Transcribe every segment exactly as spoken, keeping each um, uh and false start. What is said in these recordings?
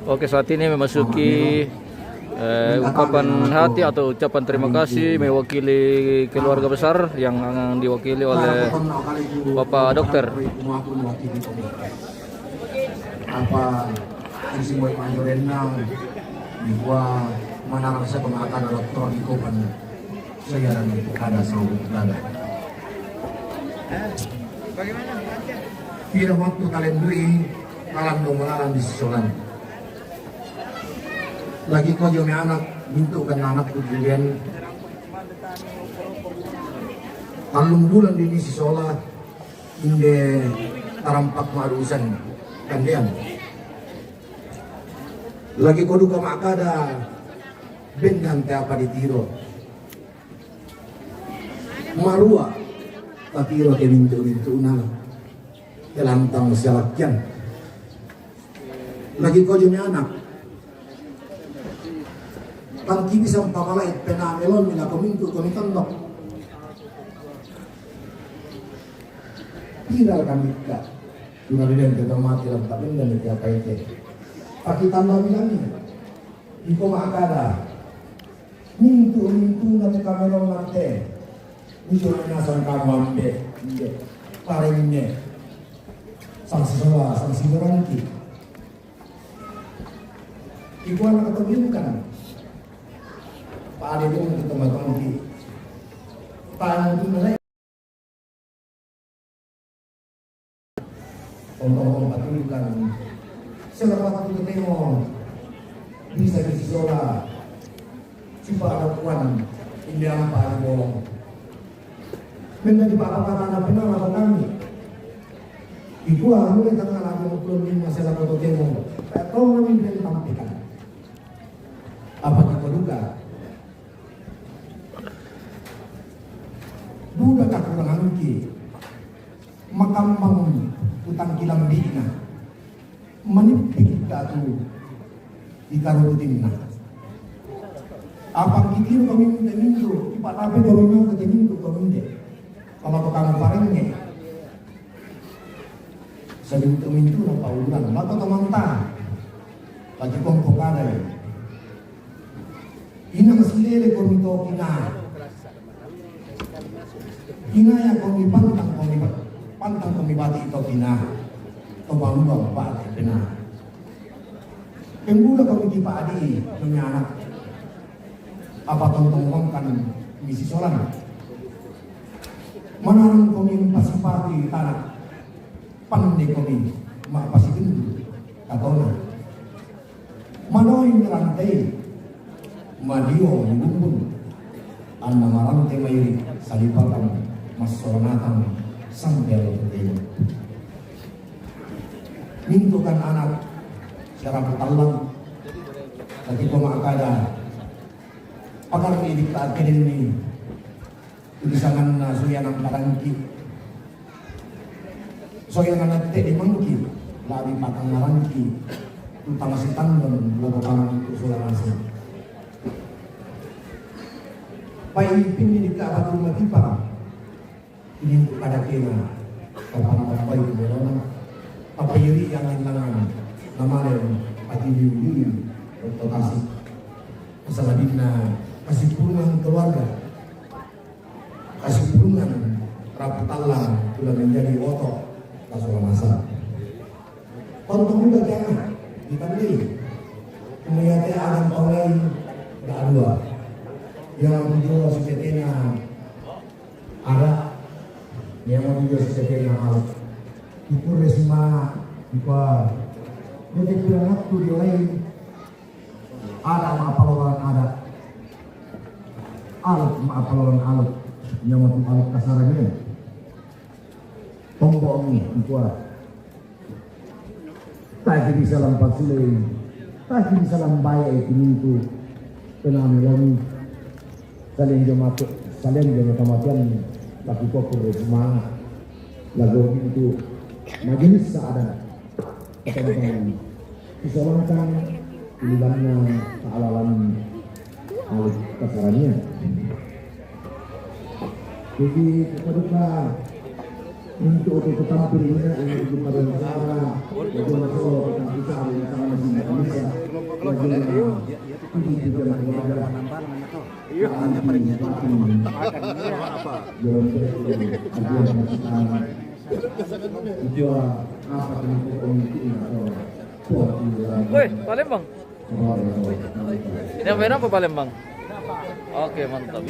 Oke, saat ini memasuki eh, ungkapan hati atau ucapan terima kasih mewakili keluarga besar yang akan diwakili oleh Bapak Dokter. Apa isi mau majorenna di gua mana rasa pengalaman dokter di kopan. Saya dan ada saudara. Tidak waktu kalian beri kalan dong lalan di sekolah. Lagi kau jome anak, mintu kan anak kejadian. Tallung bulan di ini sekolah, inde tarampak marusan kandian. Lagi kau duka makada bendan te apa ditiro. Marua, tapi lo ke mintu-mintu nang. Kelantang sialakian. Lagi kau jome anak. Tangki bisa mpapalai pena melon mina komintu komitondok. Pira kami ka. Cuma bilang kita mati dalam tak benda ni tiap itu. Paki tambah bilangnya. Iko makada. Mintu-mintu na te kamelon mate. Ujo na sang kamu ambe. Inde. Parenge. Sang sisola, sang sidoranti. Iko anak atau bukan. Pada dia untuk teman-teman. Tangan itu mulai. Tongtong patulukan. Selamat tu ketemu. Bisa di sekolah. Coba ada puan. Ini apa di bolong. Menjadi apa kata anak kenal apa kami. Iku anu yang tengah lagi mukul lima selamat ketemu. Tak tahu mami yang tampilkan. Apa kita duga? Buda kakuranganki, makambang utang kilambina, manipik datu ikarutinna. Apa kitiru kami minta mintu, ipa tapi kami minta mintu kami minta. Kalau kau kamu parengnya, semintu mintu apa ulang, maka teman ta, lagi kompok ada ya. Ina masilele komi to kina. Kina ya komi pantang komi ba-, pantang komi bati to kina. To bangga bati kina. Pembuda komi kipa adi, komi anak. Apa tontong wangkan misi solan. Manarang komi pasipati tanah. Pande komi, ma pasibendu, katona. Manoi rantai, madio lumbun, anna marante mairi, salipakan, massoronatan, sampai lo tentei. Mintukan anak, siapa tallang, tapi koma kada, pakar ini tak kirim ni, Tulisanganna soya nang parangki. Soya nang atte di mangki. Labi patang ngarangki. Utang si tanggon, lagu parang itu soya nasi. Pai pinni di ka batu matipa. Ini untuk kada kena. Papan papai di melona. Apa iri yang lengangan. Namanya pati diri. Untuk kasih. Masalah dina. Kasih pulang keluarga. Kasih burungan, rapu tallang, sudah menjadi otok, kasulamasa. Tonton juga jangan, ditandai. Kemudian ada yang tahu lain, ada dua. Yang kedua, si Cetena, ada. Yang kedua, si Cetena, ada. Ukur resma, ipa. Jadi, kurang waktu dia lain. Ada ma apalolan ada. Alut ma apalolan alut. Nyawa tu alut kasarannya. Tombok ni, kuat. Tak bisa lampat sulai. Tak bisa lambai itu mintu. Penami lami. Saling jamaat, saling jamaat kematian. Tapi kok kurang semangat. Lagu itu majelis seadanya. Tentang keselamatan, pilihannya, kealalan, alat kasarannya. Jadi, kepada untuk, untuk tampil ini, ini untuk pada negara, untuk masalah Iya, iya, itu paling itu, paling itu, nambah namanya tuh. Iya. Namanya paling itu, apa? Woi, Palembang. Ini apa, apa Palembang? Oke, mantap.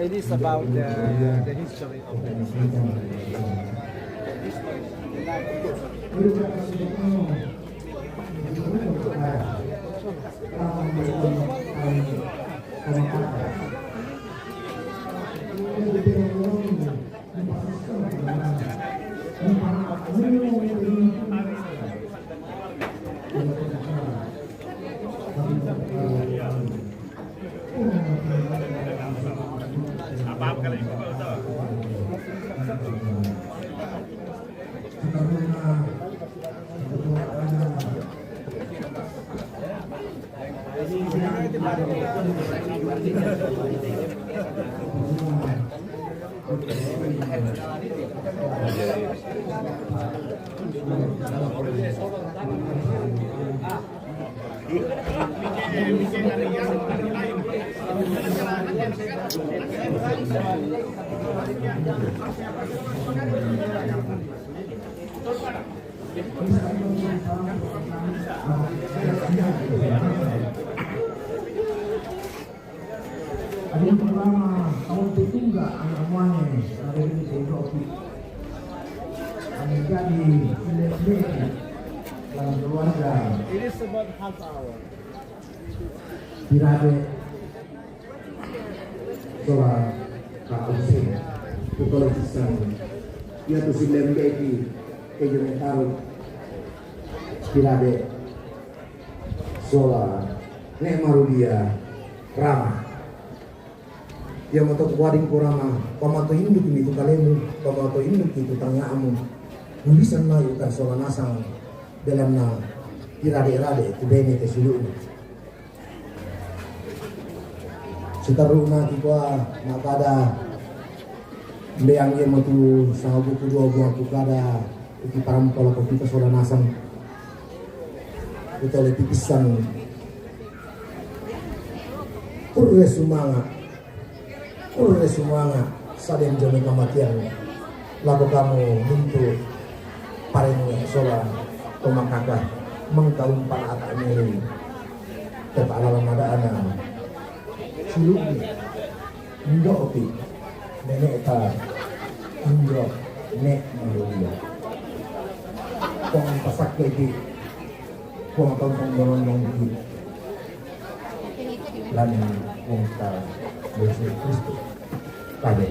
It is about the, the history of the history. Yang pertama, tahun tiga anak muanya ada di Sendok. Kami jadi selebriti dalam keluarga. It is about half hour. Tidak ada sola Pak Hussein. Bukan Islam. Ia tu si lembeki. Kejo metaru. Tidak ada. Sola, nek marudia, Rama. Ia mato kuading ko Rama, pamato induk mi tu kalemu, pamato induk mi tu tangamu. Nulisan mayu kan sola nasang, dalam na irade-rade, tu bene te sulu'mu. Sitaru na kikua, na kada, Mbeang ia matu sangabuku dua buah ku kada, iki parampola ko kita sola nasang. Kita leti pisang. Kurre sumanga. Kurre sumanga. Saden jone kamatian. Lako kamu mintu parenge sola komakaka mengkaumpan ata miring. Teta alala mada ana. Sulu'ni. Indo opi, nenek ta, indo nek malulia. Kong pasakke di, kong tong tong dorong dong di. Lani kong ta Yesus Kristus. Kade.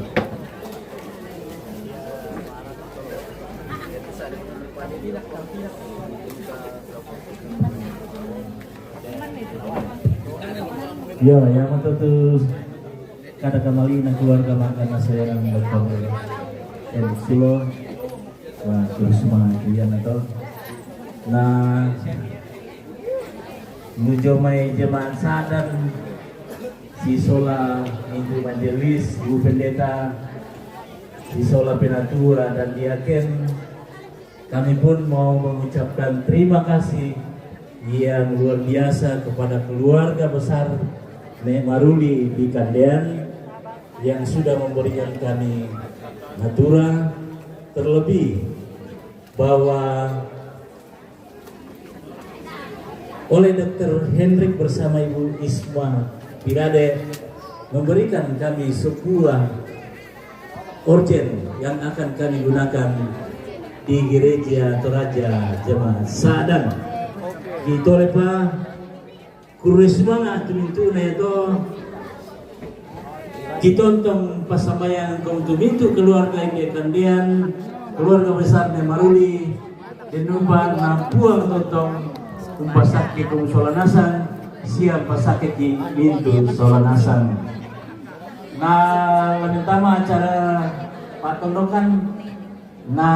Ya, yang untuk kada kamali na keluarga makan nasi orang dokter M Sulo. Nah, terus mah iya na to. Nah, nujo mai jemaat sadan si sola Ibu Majelis, Ibu Pendeta, si sola penatua dan diaken, kami pun mau mengucapkan terima kasih yang luar biasa kepada keluarga besar Nek Maruli di Kandean yang sudah memberikan kami natura, terlebih bahwa oleh dokter Hendrik bersama Ibu Isma Pirade memberikan kami sebuah orjen yang akan kami gunakan di Gereja Toraja Jemaat Sadan. Di Tolepa, kurre sumanga tu mintu na to. Kitontong pasambayang kong tu mintu keluarga ike Kandean, keluarga besar ne Maruli, denumpa na puang tontong umpasakke kong sola nasang, siap pasakke ki mintu sola nasang. Nah, lanjut tama acara patondokan. Na,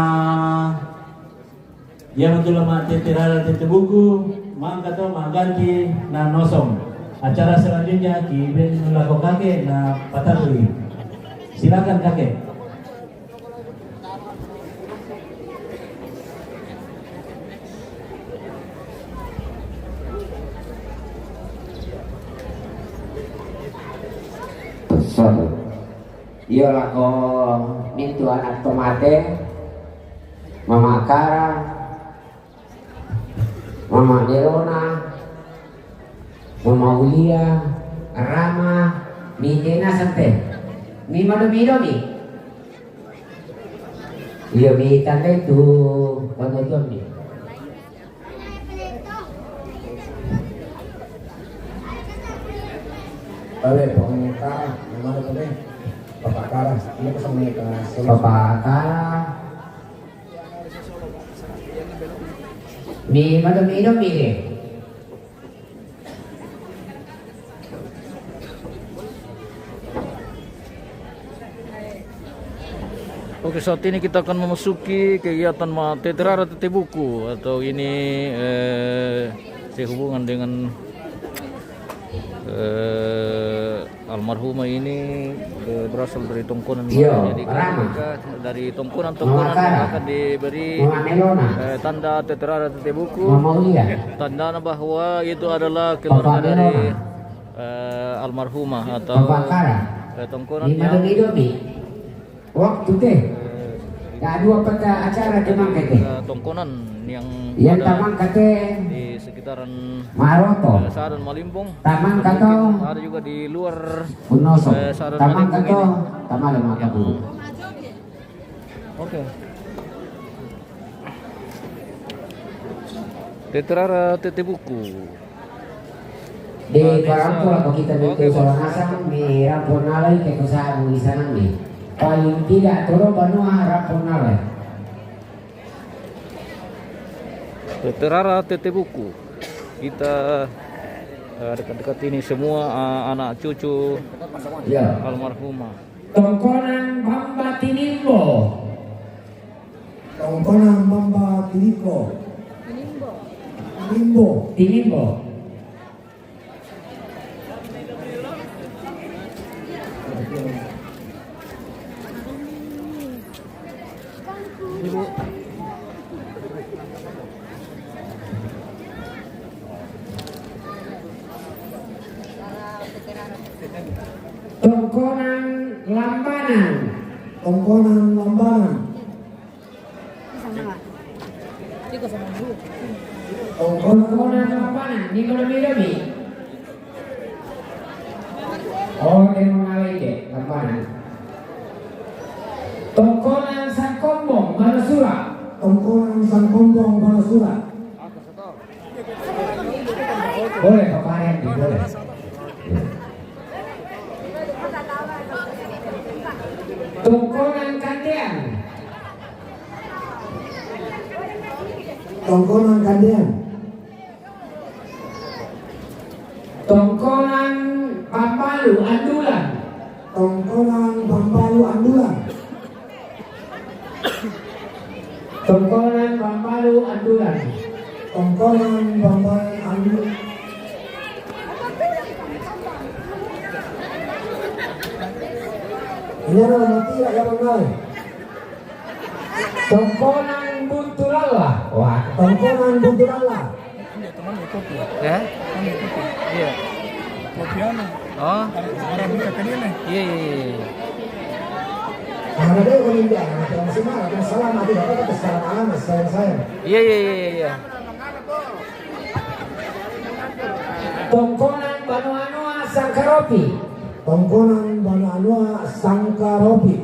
iya matu lama' Teterara Tetebuku, mangka to mangganti na nosong. Acara selanjutnya ki ben lako kake na patarui. Silakan kake. Satu. Iyo lako mintu anak to mate, Mama Kara, Mama Delona, Mama Ulia, Rama, mi tena sante. Mi mano mi domi. Iyo mi tanda itu kono domi. Pale, Papa Kara, yang mana tu, Bang? Papa Kara, ini pesan mereka. Papa Kara. Mi mano mi domi de. Oke, saat ini kita akan memasuki kegiatan ma-, Teterara Tetebuku atau ini, eh, sehubungan dengan, eh, almarhumah ini, eh, berasal dari Tongkonan. Iyo, jadi Rama. Mereka dari Tongkonan-Tongkonan akan diberi, eh, tanda Teterara Tetebuku. Tandana bahwa itu adalah keluarga dari, eh, almarhumah atau, eh, Tongkonan yang, waktu te, eh, dua peta acara temang kete. Tongkonan yang, yang ada tamang kete di sekitaran Maroto. Eh, Sadan Malimpong. Tamang kato. Ada juga di luar, Punoso. Eh, Sadan Malimpong kato, ini. Tamang kato. Oke. Teterara Tetebuku. Di parampu lako kita bentuk sola nasang, mi rampu nalai ke kusaha mu di sana mi. Paling tidak toro banua rampu nalai. Teterara Tetebuku. Kita, eh, dekat-dekat ini semua, eh, anak cucu almarhumah. Tongkonan Bamba Tinimbo. Tongkonan Bamba Tinimbo. Tinimbo. Tinimbo. Tongkonan Lambanan. Tongkonan Lambanan. Tongkonan Lambanan, ni kono mi domi. Oh, dia mengalai de, Lambanan. Tongkonan Sangkombong, Balasura. Tongkonan Sangkombong, Balasura. Boleh, Papa Randy, boleh. Tongkonan Kandean. Tongkonan Kandean. Tongkonan Bambalu Andulan. Tongkonan Bambalu Andulan. Tongkonan Bambalu Andulan. Tongkonan Bambalu Andulan. Ini adalah mati ya, ya, Bang Nai. Tongkonan Buntulala. Wah, Tongkonan Buntulala. Ya? Iya. Oh. Iya, iya, iya, iya. Ada deh, kalau dia, ada yang sini, ada yang salah, nanti dapat kita salah paham, sayang, sayang. Iya, iya, iya, iya, iya. Tongkonan Banua Noa Sangkaropi. Tongkonan Banua Noa Sangkaropi.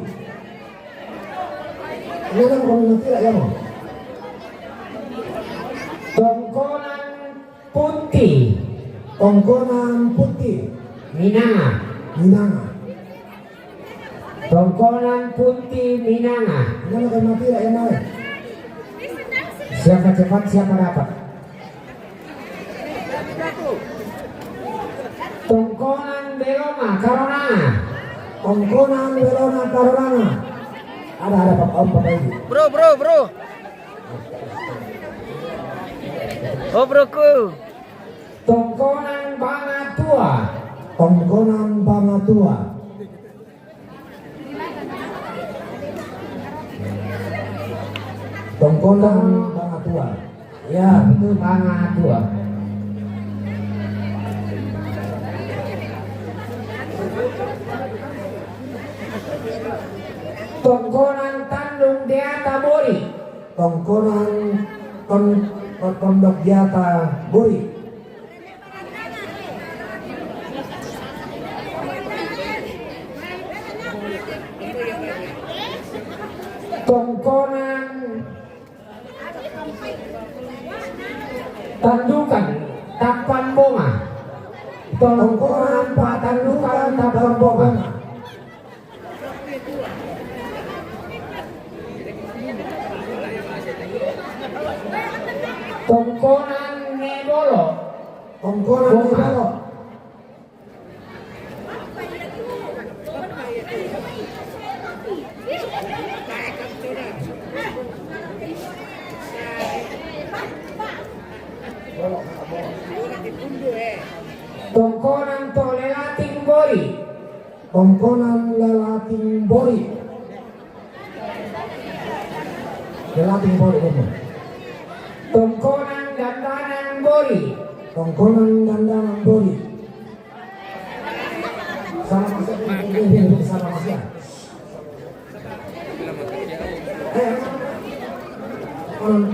Ini kan orang nanti lah ya, Bang. Tongkonan Punti. Tongkonan Punti. Minanga. Minanga. Tongkonan Punti Minanga. Ini kan mati lah ya, Bang. Siapa cepat, siapa dapat. Tongkonan Beloma Karoranga. Tongkonan Beloma Karoranga. Ada, ada, Pak Om, Bapak Ibu. Bro, bro, bro. Oh, broku. Tongkonan Banga Tua. Tongkonan Banga Tua. Tongkonan Banga Tua. Ya, betul, Banga Tua. Tongkonan Tandung Deata Bori. Tongkonan Ton-, Ton-, Tondok Deata Bori. Tongkonan Tandukan Tapan Bonga. Tongkonan Patandukan Tapan Bonga. Tongkonan Nebolo. Tongkonan Bonga. Nebolo. Tongkonan to Lelating Bori. Tongkonan Lelating Bori. Lelating Bori, betul. Tongkonan Dandanan Bori. Tongkonan Dandanan Bori. Sama Mas, ini, ini, ini, sama Mas ya. Eh, hmm.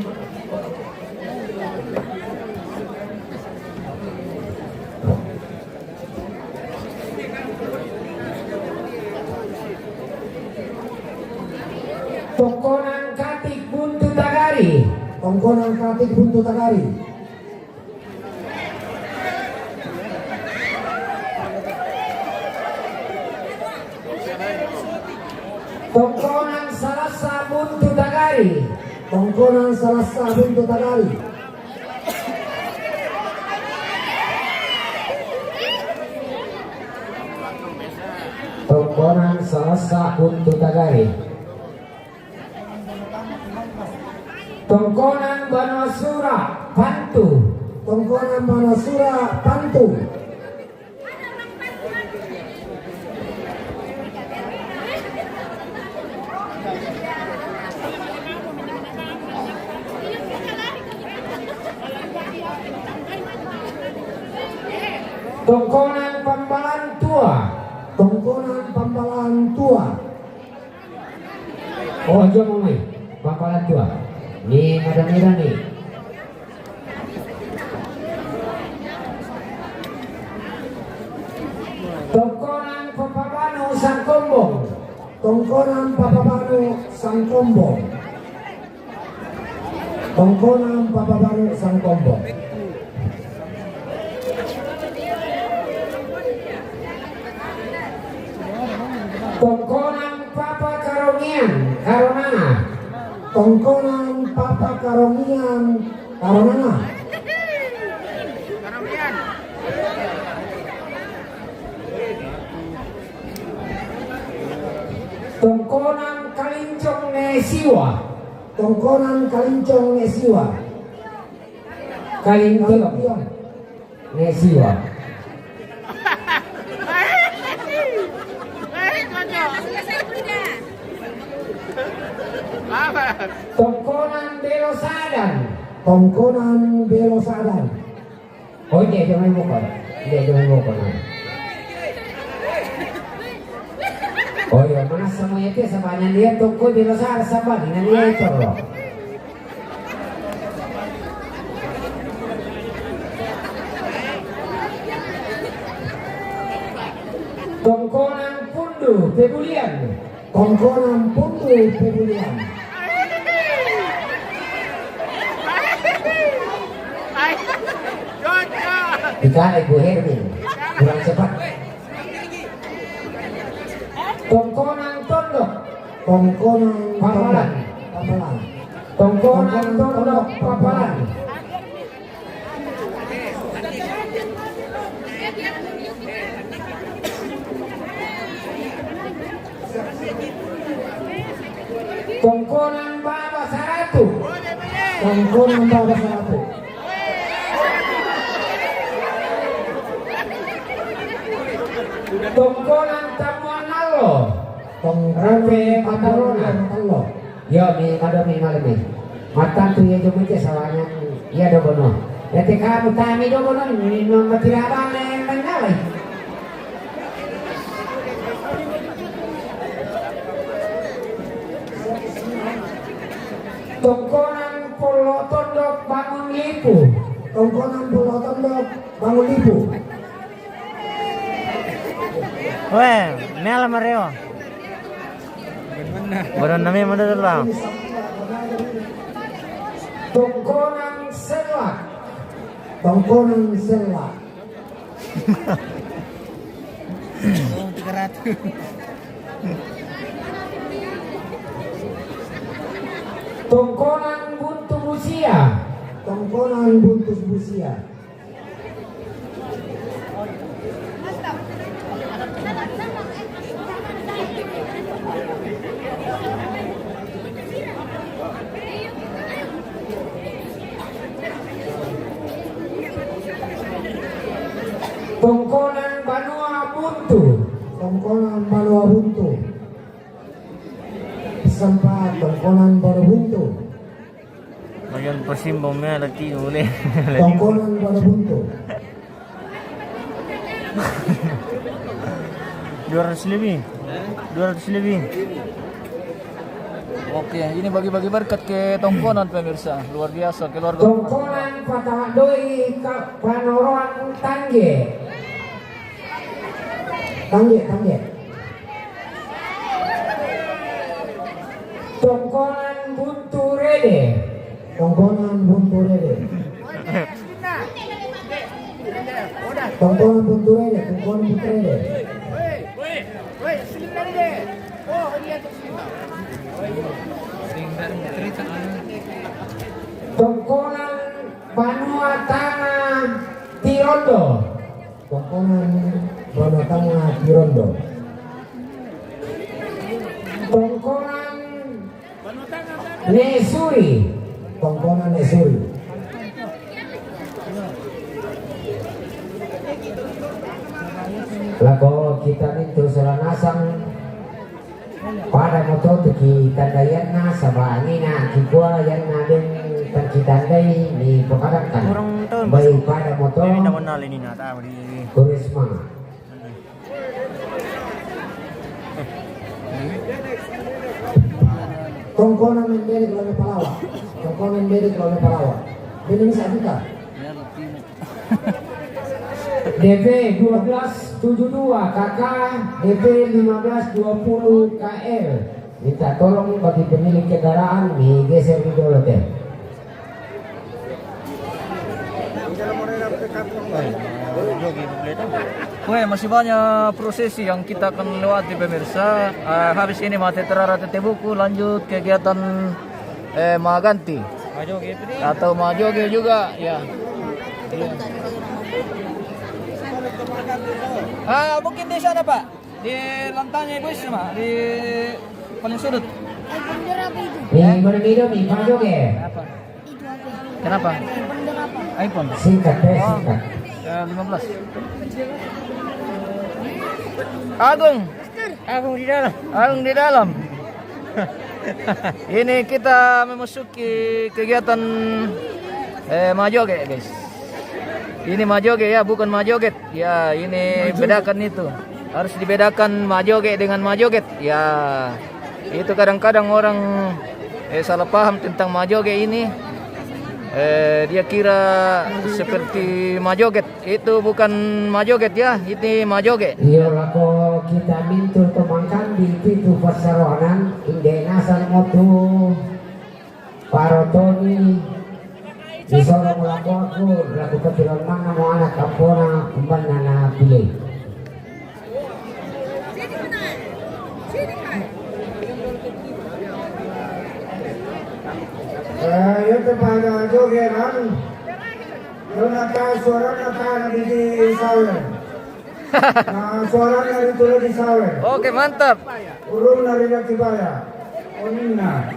Tongkonan Katik Buntu Tagari. Tongkonan Katik Buntu Tagari. Tongkonan Salasa Buntu Tagari. Tongkonan Salasa Buntu Tagari. Tongkonan Salasa Buntu Tagari. Tongkonan Banua Sura Pantu. Tongkonan Banua Sura Pantu. Tongkonan Pambalan Tua. Tongkonan Pambalan Tua. Oh, aja mau mai. Pambalan Tua. Ni ada merah ni. Tongkonan Papabanu Sangkombong. Tongkonan Papabanu Sangkombong. Tongkonan Papabanu Sangkombong. Tongkonan Papa Karongian, Karonanga. Tongkonan Papa Karongian, Karonanga. Tongkonan Kalincong ne Siwa. Tongkonan Kalincong ne Siwa. Kalincong ne Siwa. Tongkonan Belo Sadan. Tongkonan Belo Sadan. Oh, dia jangan buka. Dia jangan buka. Oh iya, mana semuanya itu sama nyanyian toko di besar sama dengan dia itu loh. Tongkonan Pundu Pebulian. Tongkonan Pundu Pebulian. Ditarik Bu Hermin. Kurang cepat. Tongkonan Tondok. Tongkonan Papalan. Papalan. Tongkonan Tondok Papalan. Tongkonan Baba Saratu. Tongkonan Baba Saratu. Tongkonan Tamuanalo. Tongkonan Tamuanalo. Yo, mi mado mi malem mi. Matantu ya jumute sawanya. Iya do bono. Dati kamu tami do bono ni no matirabane menalai. Tongkonan Polo Tondok Bangun Lipu. Tongkonan Polo Tondok Bangun Lipu. Weh, mela mareo. Baru nami mana tu lah? Tongkonan Selak. Tongkonan Selak. Oh, tiga ratus. Tongkonan Buntu Busia. Tongkonan Buntu Busia. Tongkonan Banua Buntu. Tongkonan Banua Buntu. Sempat Tongkonan Banua Buntu. Bagian persimbong ni lagi boleh. Tongkonan Banua Buntu. Dua ratus lebih. Dua ratus lebih. Oke, ini bagi-bagi berkat ke Tongkonan, pemirsa. Luar biasa, keluarga. Tongkonan Patah Doi, Kak Panoroan Tangge. Tangge, Tangge. Tongkonan Buntu Rede. Tongkonan Buntu Rede. Tongkonan Buntu Rede, Tongkonan Buntu Rede. Tongkonan Banua Tangah Tirondo. Tongkonan Banua Tangah Tirondo. Tongkonan Nesuri. Tongkonan Nesuri. Lako kita mintu sola nasang. Pada moto tu ki tandaianna, saba angina ki kua yanna den tang ki tandai ni pakadangkan. Orang tahu. Bai pada moto. Ini nama nal ini na tahu di. Kurisma. Tongkonan memberi kalau palawa. Tongkonan memberi kalau palawa. Beli bisa juga. D P dua belas tujuh dua K K, D P lima belas dua puluh K L. Minta tolong bagi pemilik kendaraan digeser di dulu teh. Weh, masih banyak prosesi yang kita akan lewati, pemirsa. Eh, habis ini mate terara tete buku, lanjut kegiatan eh, maganti. Majoge itu dia. Atau majoge juga, ya. Iya. Ah, mungkin di sana, Pak. Di lantainya Ibu Isma, di paling sudut. IPhone berapa itu? Yang berapa itu? Iphone juga ya? Apa? Itu apa? Kenapa? Iphone berapa? iPhone. Singkat, eh, oh, singkat. Eh, lima belas. Agung. Agung di dalam. Agung di dalam. Ini kita memasuki kegiatan, eh, majoget, guys. Ini majoget ya, bukan majoget. Ya, ini bedakan itu. Harus dibedakan majoget dengan majoget. Ya, itu kadang-kadang orang, eh, salah paham tentang majoget ini. Eh, dia kira seperti majoget. Itu bukan majoget ya, ini majoget. Iyo, lako kita mintu tomangkan di pitu passaroanan, inde nasang motu parotoni. Isoro mulako aku, laku ketilang mana mo anak kampona umbanna na pilih. Eh, io te pada jogeran. Io nata suarana tana di, di sawer. Nah, suarana di tulo di sawer. Oke, mantap. Urung dari Kibaya. Urrung na.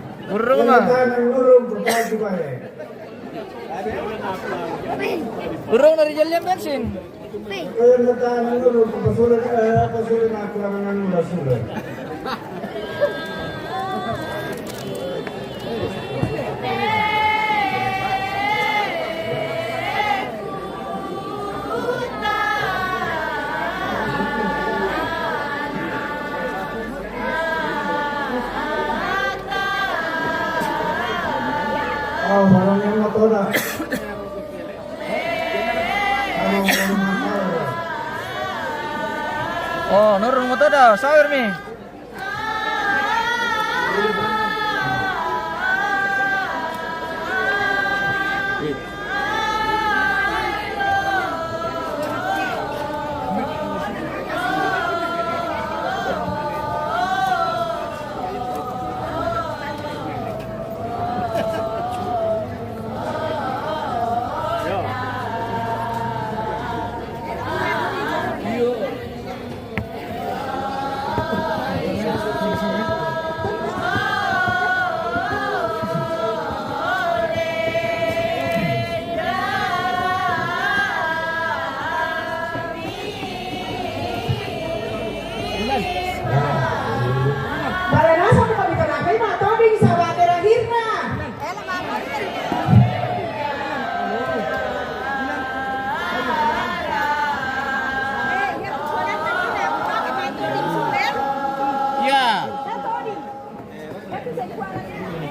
Urrung na Rijal yang bensin. Oh, nurun motor dah, sawer mi. Para nasa ko kami tanakay, mga tobing sa water ang hirna. Iya.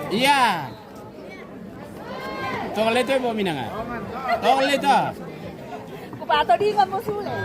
Iya. Tongol itu, Ibu Minanga. Tongol itu. Kupato di ka mo sule.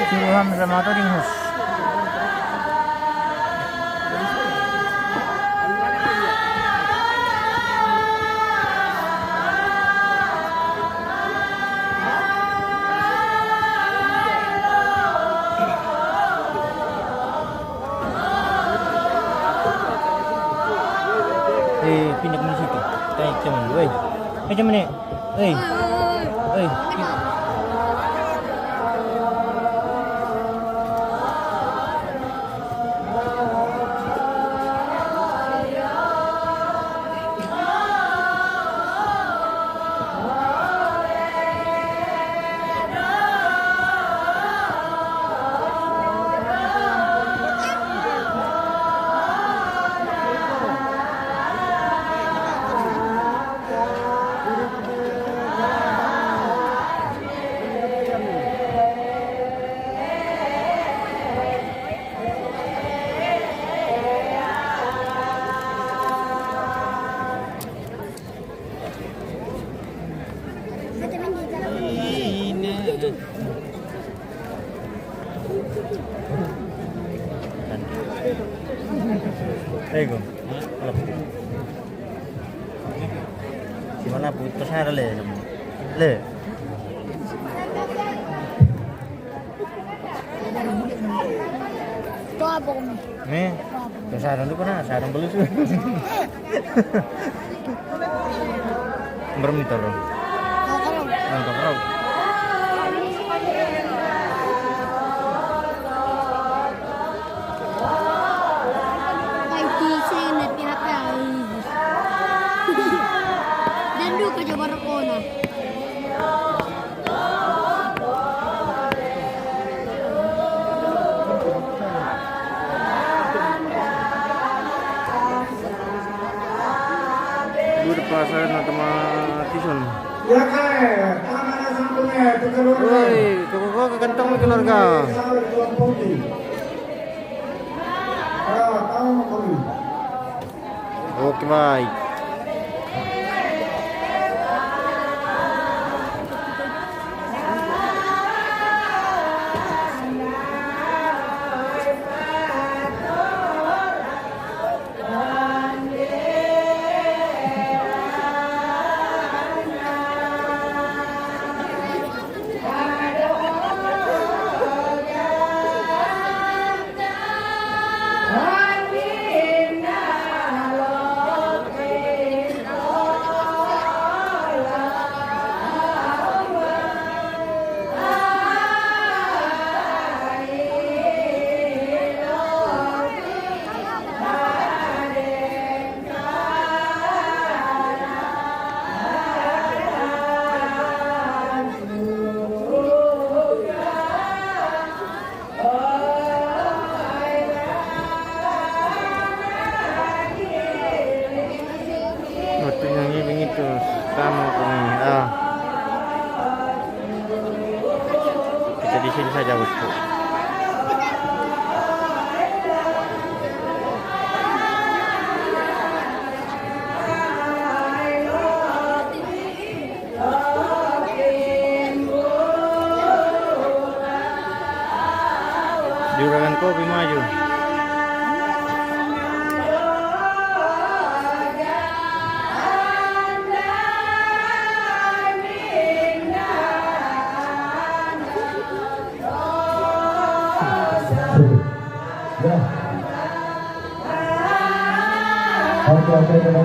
Suruhan sama tu ding hus. Eh, pindah ke mana situ? Tanya cuman, weh. Macam mana? Hei. Hei. Ego. Si mana putus na le. Le. Nih, tuh sarang tuh kena, sarang belus. Berem nih, Toro. Nonton, Bro. Ay, di siya na pinapayos. Dando ka, Jabar ko na. Dua pasal na tama tison. Oi, koko koko kantong mi keluarga. Oke, baik. Sini saja, Bosku. Juragan Kopi maju. Ya. Oke, oke, oke.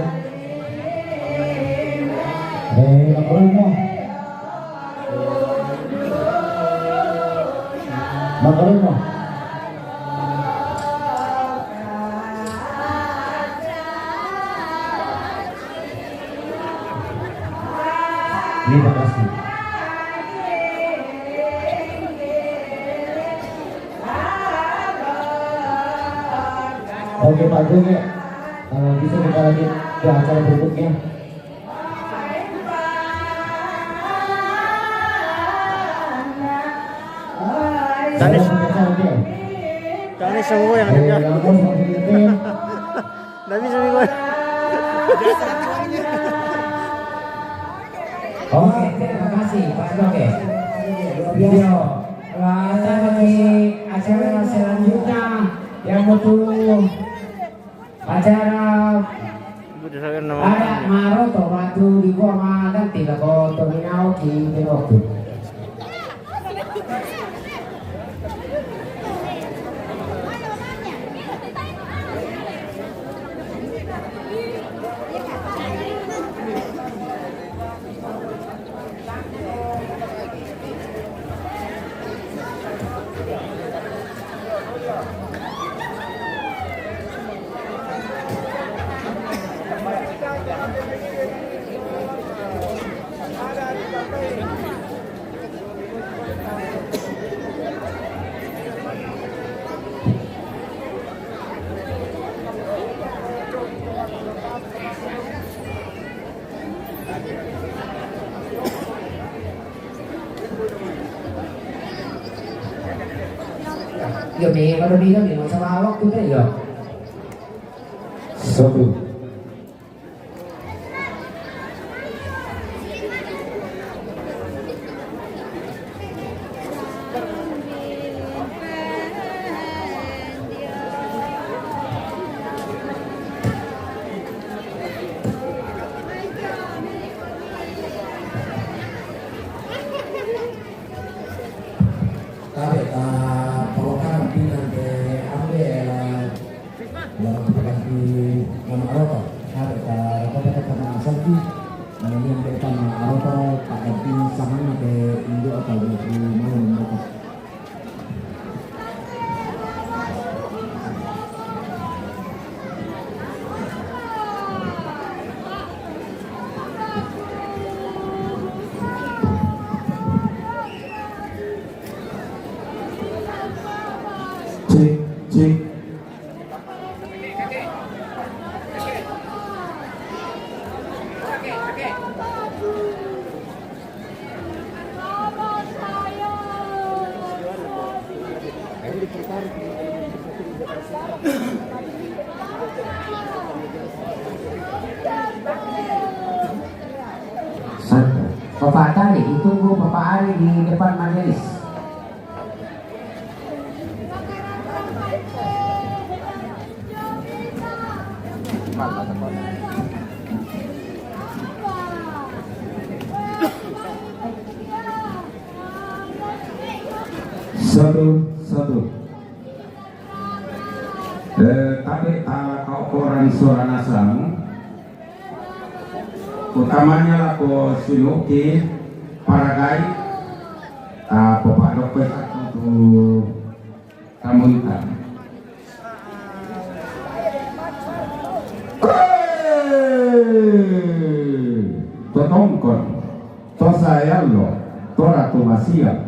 Eh, makalun mo. Makalun mo. Terima kasih. Oke, Pak Guru, ya. Eh, bisa kita lanjut ke acara berikutnya. Tadi, Saya pakai sarung, ya. Tadi semua yang ada. Eh, yang bos makin gede. Nggak bisa nih, Bos. Oke, terima kasih, Pak Oke. Video. Lanjut lagi acara selanjutnya yang butuh acara Udah saya nama ada Maroto batu di gua makan tidak kotor nyau di waktu. Yo, me, kalau dia ni macam awak tu kan, yo. Satu. Tabe ta pawakanan pinang ke ambe la pagganti nama Maroto. Tabe ta pawakanan sama Santi. Kemudian kita Maroto pagganti sama ke Indo atau Maroto. Cek, cek. Satu. Bapak Tari, ditunggu Bapak Ari di depan majelis. Satu, satu. Eh, tabe ta kau orang suara nasang. Utamanya lako Sinuki, Paragai, ah, Bapak Dokter satu tu tamunta. Hei! Totongkon, to sayallo, to ratu masia.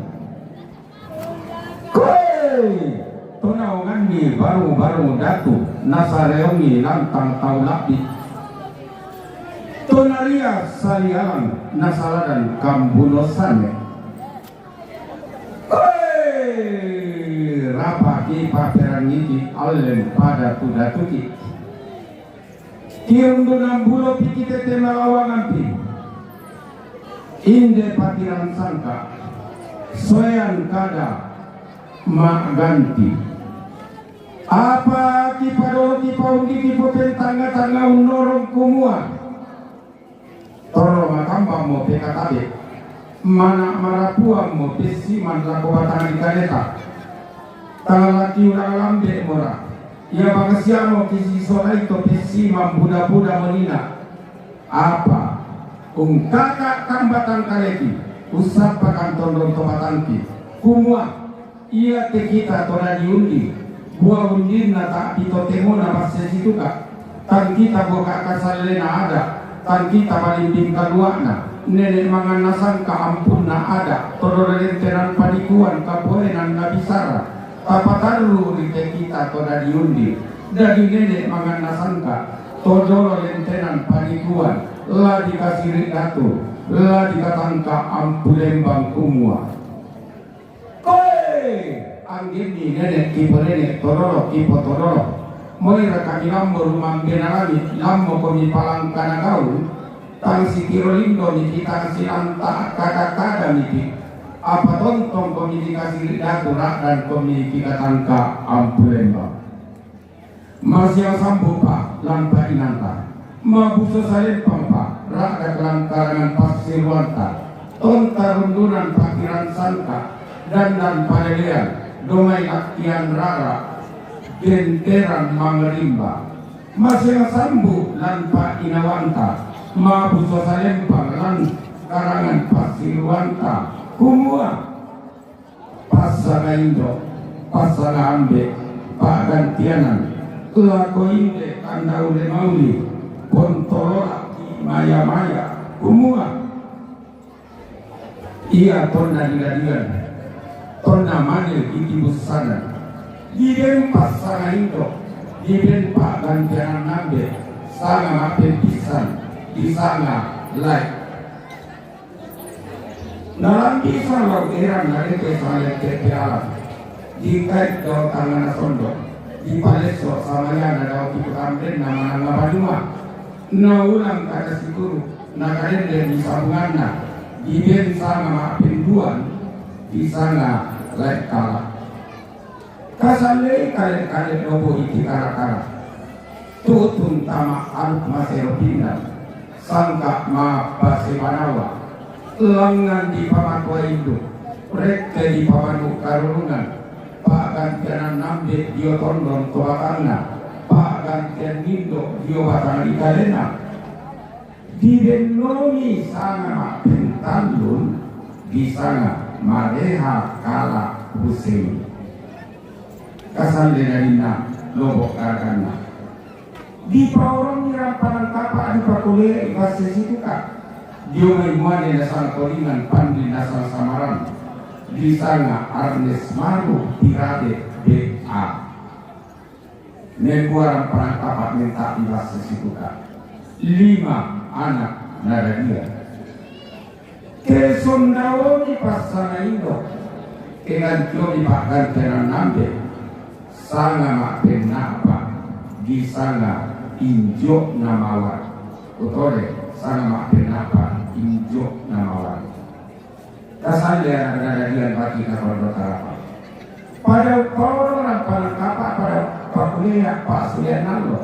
Koe! Tona onganni baru-baru datu, nasareongi lantang tau labbi. Tonaria salialang nasaladan kambuno sane. Koe! Paperangiki allen pada tudatuki. Kirundunan bulo pikite temalawanganpi. Inde patiran sangka. Soyan kada maganti. Apa kipadolo kipaundi kipopentanga-tanga unnorong kumua. Torro makambang mo pekatabe, mana marapuang mo pessiman lako batang di kaleta. Talaki urang lambe mora, ia bangsiamo kisisolai to pessiman buda-buda monina. Apa ungkaka kambatan kaleki, usapakan tondon to batangki. Kumua, ia te kita to dadi undi, bua undinna tak pitotemona basse situka, tang kita bua kakasallena ada, tang kita balimbing kaluakna, nene manganna sangka ampunna ada, todolo lentenan panikuan kapoenan na bisara, tapatarru ri te kita to dadi undi, dadi nene manganna sangka, todolo lentenan panikuan, la dikasiri datu, la dikatangka ampu lembang kumua. Koe! Anggenni nene kiponene todolo kipotodolo. Moira kami lambo rumang benarami, lambo komi palangkana gaul, tang sikiro lindo miti tang silanta kada-kada miti. Apa tontong komi dikasiri datu radan komi dikatangka ampu lembang. Masiang sambu pa lampa inanta. Mabuso salempang pa radak langkarangan passiruanta. Tonta rundunan pakiran sangka. Dandan palelean. Domai lakkian rara. Genteran mangerimba. Masiang sambu lampa inawanta. Mabuso salempang langkarangan passiruanta. Kumua. Passanga indo, passanga ambe, pa'gantianan, lako inde kandaule mauli, pontolola maya-maya, kumua, ia tonna diladian, tonna mane ditibussanan, diben passanga indo, diben pa'gantianan ambe, sanga ma'pempissan, disanga lae. Nalambi sallo eran narete salette piala. Dikait dao tangana sondo. Dipalesso samayana dao pitu tambenna mananga banua. Naulang kada siguru nakarende di sabunganna. Diben sanga ma'penduan di sanga lae kala. Kasallei kale-kale lobo iti kara-kara. Tutun tama aluk masero pinda. Sangka mapase banawa. Langngan di pamatua indu. Rette di pamanu karurungan. Pa'gantianan nambe dio tondon to batangna. Pa'gantian nindo dio batang di kalena. Dibennomi sanga ma'pentallun, disanga mareha kala Hussein. Kasalle daninna lobo garaganna. Dipaoronni rampanan kapa' dipakulia'i basse situka. Dio mai muane nasang tolingan pandi nasang samaran. Disanga Arnes Maru Tirabe B A. Membuarang panangkapa' menta' di basse situka. Lima anak naradia. Te sondaoni passanga indo, te gantiomi pa'gantianan ambe, sanga ma'penna'pa, disanga injo'na mawar. Kutole, sanga ma'penna'pa, injo'na mawar. Kasalle anak naradia bagi katordo tarapa. Pada upaoro rampanan kapa', pada pakuliah pa'sulian allo.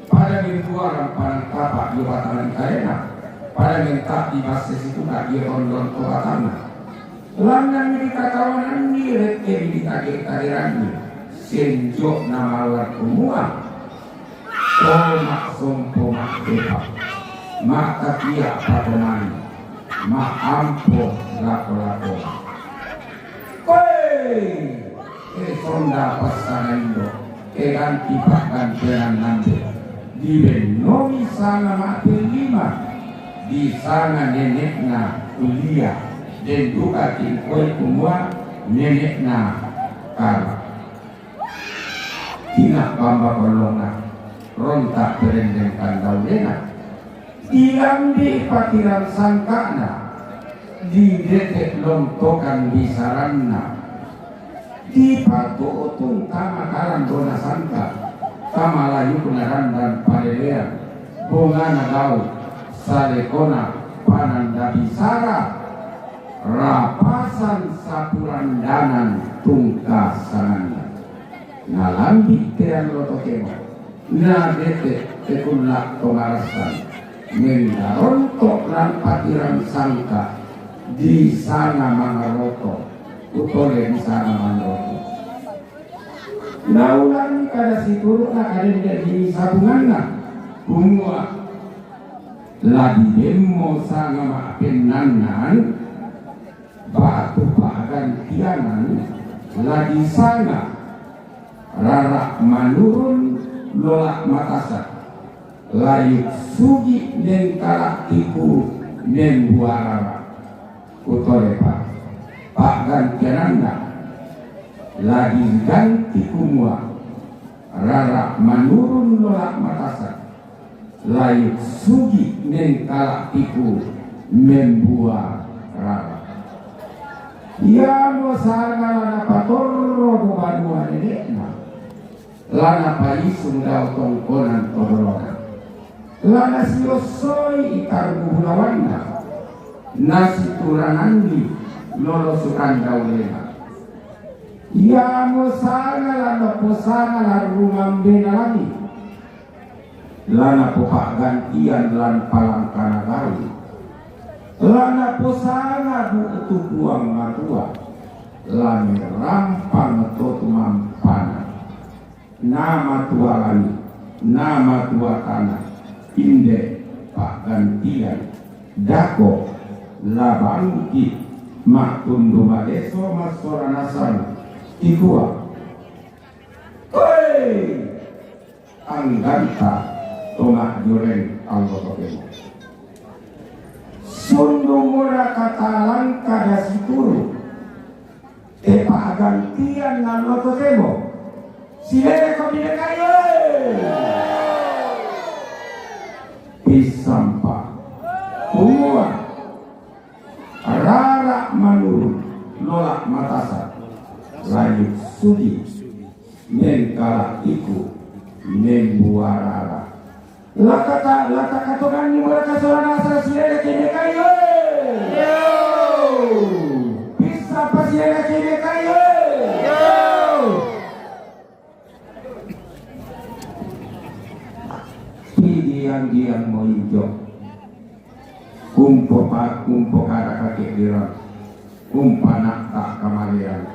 Pada mentua rampanan kapa' dio batang di kalena. Pada menta' di basse situka' dio tondon to batangna. Langnganni dikatawananni, rette'ni dikage-kageranni. Senjo'na mawar kumua. To ma'sompo ma'depa, ma'takia' patomani, ma'ampo lako-lako. Koe! E sonda passanga indo, e ganti pa'gantianan ambe. Dibennomi sanga ma'pellima, disanga nene'na Ulia, den duka tingkoi kumua nene'na Kara. Tina bamba kollongna, ronta' perendeng kandaulena, dilambi' patirang sangka'na, didete' lontokan bisaranna, Tipatutung tama karan dona sangka, tama layukna randan palelean, bongana gau, salekona pananda bisara, rapasan sapurandanan tungka sanganna. Nalambi tean loto kemo, na dete tekulla to marassan, menggaronto lan patiran sangka, di sana mangaroto, utole di sana mangaroto. Naulangi kada situru na kadende di sabunganna, kumua, ladi demmo sanga ma'pennannan, batu pa'gantianan, ladi sanga, rara manurun, lola matasa, layuk sugi nengkala tiku, nembuarara. Utolepa, pa'gantiananna, ladi ganti kumua, rara manurun, lola matasa, layuk sugi nengkala tiku, membuarara. Iamo sanga la napatorro do banua nenekna, la napaisung dao tongkonan to dolona, la nasiossoi itar bubulawanna, nasituranganni lolosukan daulena. Iamo sanga la naposanga lan rumambena lami, la napopa'gantian lan palangkana gau, la naposanga bu'tu Puang Matua, la merampang to tumampana. Na matua lami, na matua tana, inde pa'gantian, dako, la bangki, ma'tundu madeso massola nasang, tikua. Hoi! Angganta to ma'joreng allo totemo. Sundung mora katalangka dasituru. Te pa'gantian nallo totemo. Sileleko binekai, oi! Pissampa. Kumua. Rara manurun, lola matasa, layuk sugi, mengkala tiku, membuarara. Lakata, lata katonganni mora kasola nasang, sileleko binekai, oi! Pissampa, sileleko binekai, oi! Pidiang-diang mo injo. Kumpo pa-, kumpo kada kake'deran, kumpana'ta kamaleang,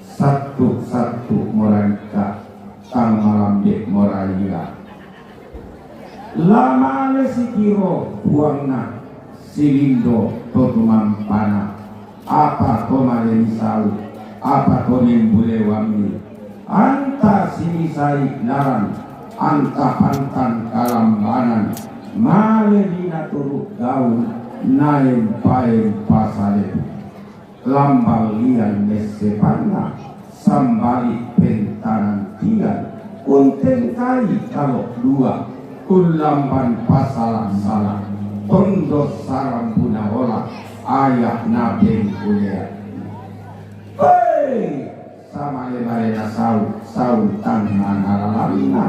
sattu-sattu moraikka, tang malambe moraila. La male sitiro puangna, silindo to tumampana. Apa to male misau, apa to nimbulewammi, anta sinisai lalang, anta pantang kalambanan, male ri naturu gaul, naempa-empa salepu. Lambang lian messepanna, sambali pentanan tian, untengkai kalo dua, ullamban pasala-sala, tondo sarambuna ola, aya napengkulea. Hei! Samale-male nasau, sau tangnga nalalanna,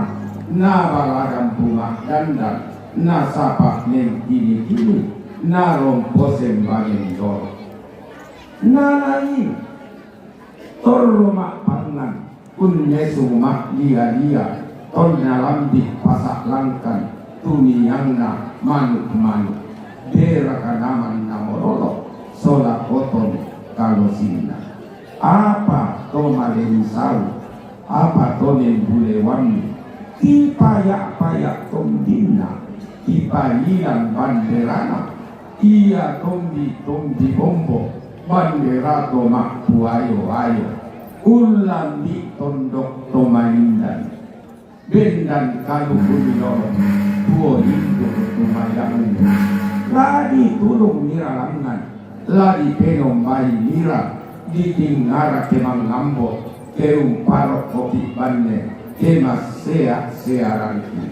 nabaladan bunga dandan, nasapa nengkini-kini, narompo sembangen doro. Nanai torro ma'pangngan, unnesung ma'lia-lia, tonna lambi pasa'langkan, tuniangna manu'-manu', deraka naman namololo, sola kotong kalosinna. Apa to male misau, apa to nimbulewammi, tipaya'-paya' tombinna, tipailang banderana, ia tombi-tombi bombo, bandera to ma'puayo-ayo, ullambi tondok to maindan, bendan kaluku milolo, tuo intu tumayannu. Ladi tulung miralangngan, ladi penombai mira, ditingara ke mangambo, ke umparo kopi banne, ke massea-sea rangki.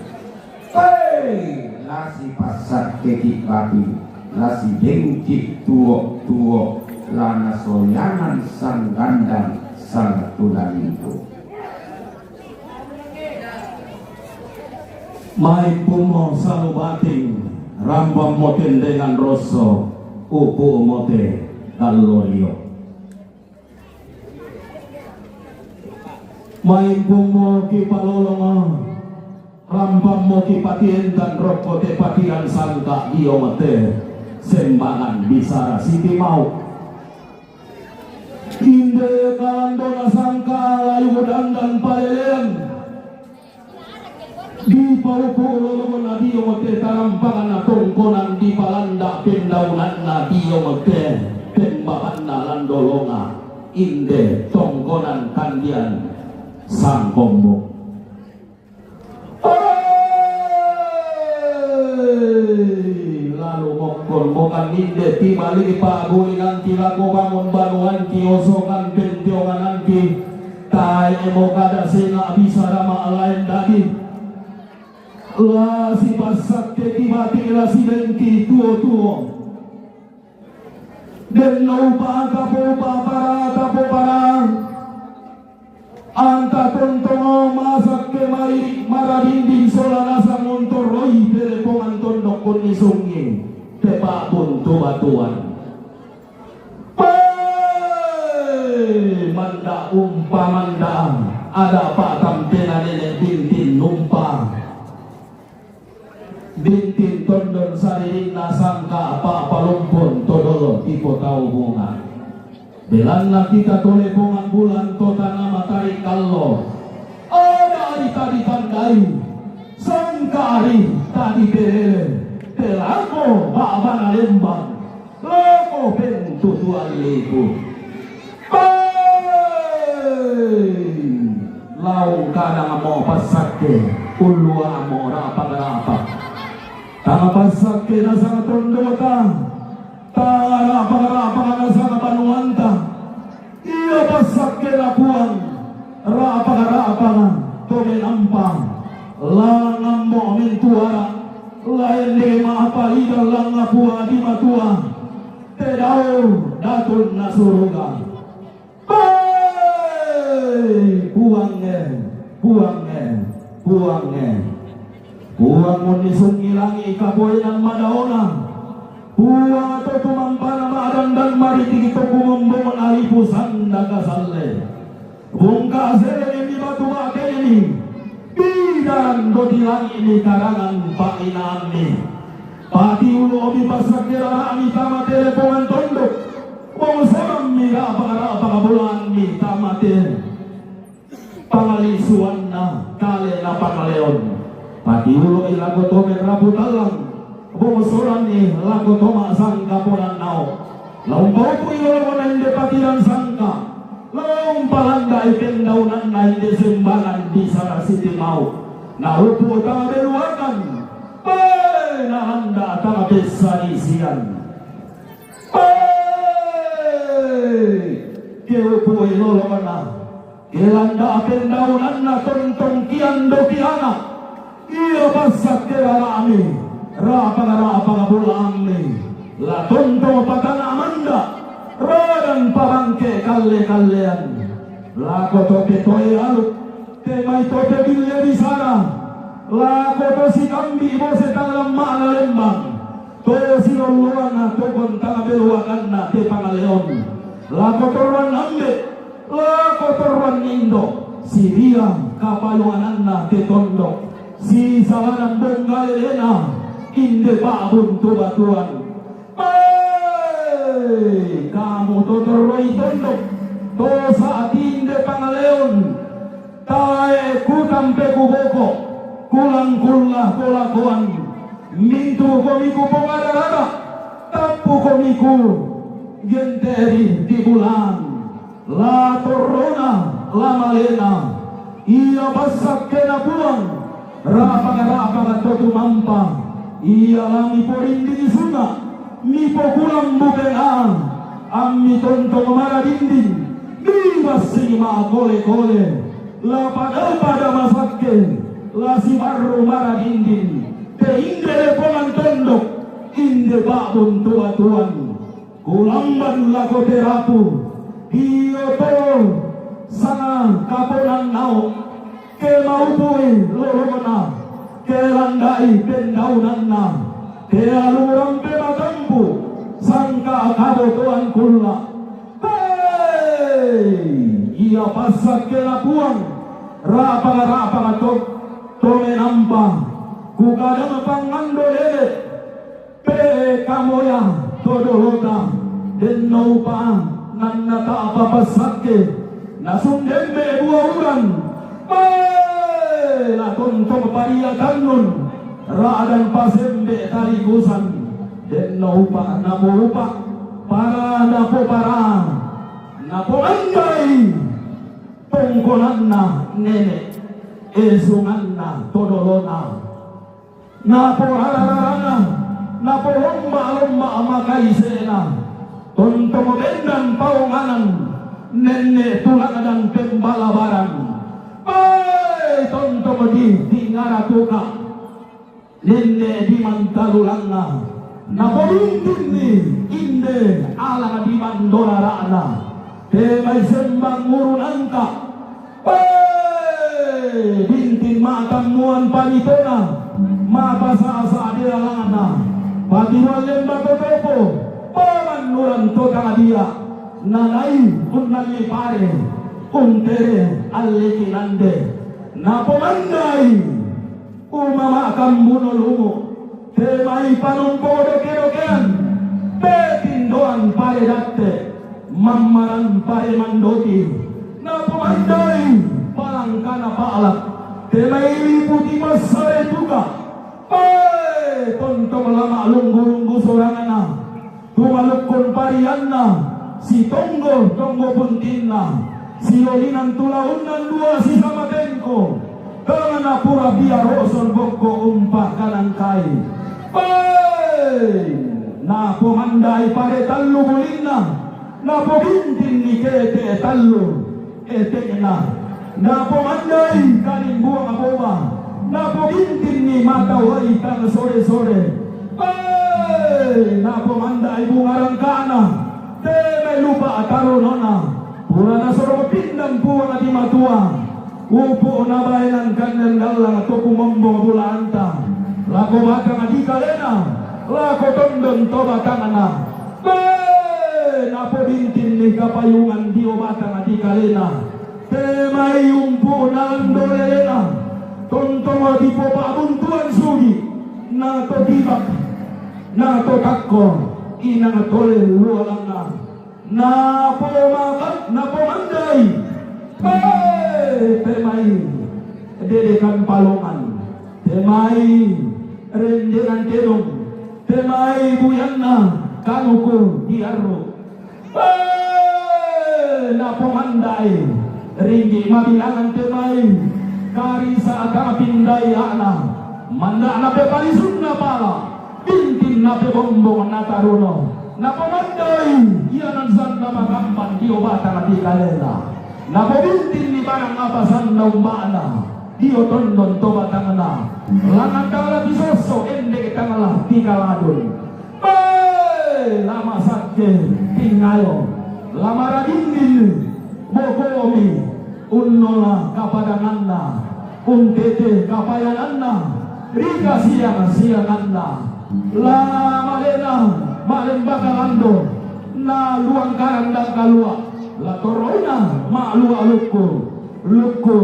Hei, lasi passakkeki batu, lasi dengki tuo-tuo, lana soyangan sanggandang sang Tunanitu. Mai pumo salubating, rambang mo tendengan rosso, upu mote dallolio. Mai pumo kipalolongo, rambang mo kipatientan rokko te patian sangka dio mote sembangan bisara siti mau. Inde kalandona sangka layu dandan palelean. Dipaupu lolongna dio te tarampanganna tongkonan dipalanda pendaunanna dio te tembakanna landolonga inde tongkonan kandian sangkombo. Lalu mokkon mokan inde tibali pagulinganti lako bangun banuanti osokan pentiongananti. Tae mokada sena bisara ma laen dadi. La sipassakke tibati la sidengki tuo-tuo. Denno upa tapo upa para tapo para. Anta tontongo masakke mai maradinding sola nasang untorroi telepongan tondok kunni sungi te pabuntu batuan. Pe manda umpa manda ada patampena nenek bintin numpa. Bintin tondon saririnna sangka apa palumpun todolo tipo tau bunga. Belanna kita tole pongan bulan to tana matari kallo. Ada ari tadi tandai sangka ari tadi pelele telako babana lembang. Loko pentu tualliku. Pe! Laung kadang mo passakke, ulluamo rapa-rapa. Tama passakke nasang tondota, tama rapa-rapa nasang banuanta. Iya passakkena Puang, rapa-rapa to menampa. Langammo mentuara, laende ma'apalidang langnga Puang di matua. Te dao datunna suruga. Pe! Puangnge, Puangnge, Puangnge. Puang unnisungngi langi kapoenan madaona. Puang to tumampana ma'dangdang maritiki to kumombong alipu sanda kasalle. Bungka seleni batu ba'teni. Bidan doti langi'ni karangan pa'inaanni. Pati ulo'mi passakke rara'mi tama telepongan tondok. Bongsorammi ra'pa-ra'pa kabolanni tama te. Pangalisuanna kale na pangaleon. Pati ulo'i lako to merapu tallang. Bongsoranni lako to ma'sangka ponannao. Laung paupu'i lolona inde patiran sangka. Laung palanda'i pendaunanna inde sembangan bisara sitimau. Naupu tama beluakan. Pe nalanda tama pessarisian. Pe keupu'i lolona. Kelanda pendaunanna tontong kiando kiana. Iya passakke rara'mi, rapa-rapa bolaammi. La tontong patana manda, radang pabangke kalle-kallean. Lako to petoe alu, te mai to pebille bisara. Lako to sikambi bose tanglamma'na lembang. To silolloanna to kontang beluakanna te pangaleon. Lako torroan ambe, lako torroan indo, siria kapayuananna te tondok, sisalanang bonggalelena, inde pa'buntu batuan. Pe! Kamu to torroi tondok, to sa'ti inde pangaleon, tae kutampe kuboko, kulang-kulla kolakoan, mintu komiku pongararara, tappu komiku genteri di bulan, la torrona, la malena, iya passakkena Puang, rapa-rapa to tumampa, iya la miporinding sunga, mipokulang bukena, ammi tontong maradinding, mibassingi makole-kole, la pada-pada masakke, la sibarru maradinding, te inde lepongan tondok, inde pa'buntu batuan. Kulamban lako te rapu, dio to Sanga kaponan nao, ke maupu'i lolona, ke landa'i pendaunanna, ke alurang pe makampu, sangka kabotoan kulla. Hei, ia passakkena Puang, rapang-rapang to, to menampa, kukadang pangando lele, Pe kamoya to dolota, denno upa nannata'pa passakke, nasundemme bua uran, pe la tontong paria tannun, ra'dan pasembe talikusan, denno upa napoupa, para napopara, napomandai, tongkonanna nene, esunganna to dolona. Naporara-rarana, napolomba-lomba makaisena, tontomo bendan paonganan, nenne tulangdan pembalabaran. Ai, tontomo di tingara tuka, nenne di mantalulangna, napodintinni inde alang di mandorarana, te mai sembang urunanta, Pe, bintin matammuan panitona, mapasasa delalana, patiruan lemba totopo, pamannuran to tanadia, nanai unnalli pare, untere alliki nande, napomandai, umama kambuno lumu, te mai panompo doke-dokean, pe tindoan pare datte, Mammaran pare mandoti, napomandai palangkana pa'lak, te mai liputi massare tuka, pe tontong lama lunggu-lunggu sorangana, tumalukkun parianna, sitonggo-tonggo puntinna, siolinan tulaunnan dua sisama tengko, Tangana pura pia roson bokko umpakanangkai. Pe, napomandai pare tallu bulinna, napobintinni kete tallu ete'na, napomandai kalimbuang boba, napobintinni mata wai tang sore-sore. Pe, napomandai bunga rangkana, te mai lupa tarunona, pura nasoro pindang Puang di matua. Upu nabaenan kanden dallang to kumombong bulaanta, lako batang di kalena, lako tondon to batangna. Pe, napobintinni kapayungan dio batang di kalena. Te mai umpu nalando lelena, tontong di popabuntuan sugi, na to tibak, na to takko, inang tole lualanna. Napomakan, napomandai. Pe, pe mai dedekan palongan. Pe mai rendenan tedong. Pe mai buyanna kanuku diarru. Pe, napomandai. Ringgi mabilangan pe mai. Karisa kapindai ana. Mandana pe palisunna pala. Bintinna pe bombong nataruno, napomandai, ianan sanna makampan dio batang di kalena. Napobintinni barang apa sanna umbana, dio tondon to batangna. Langan tangala pisosso, ende tangala pikaladun. Pe, lama sakke tingayo, lama radindin bokomi. Unnola kapadanganna, untete kapayananna, rika siang-sianganna, la malena, malembaka lando, na luang karandang kalua, la torroina, malua lukku, lukku,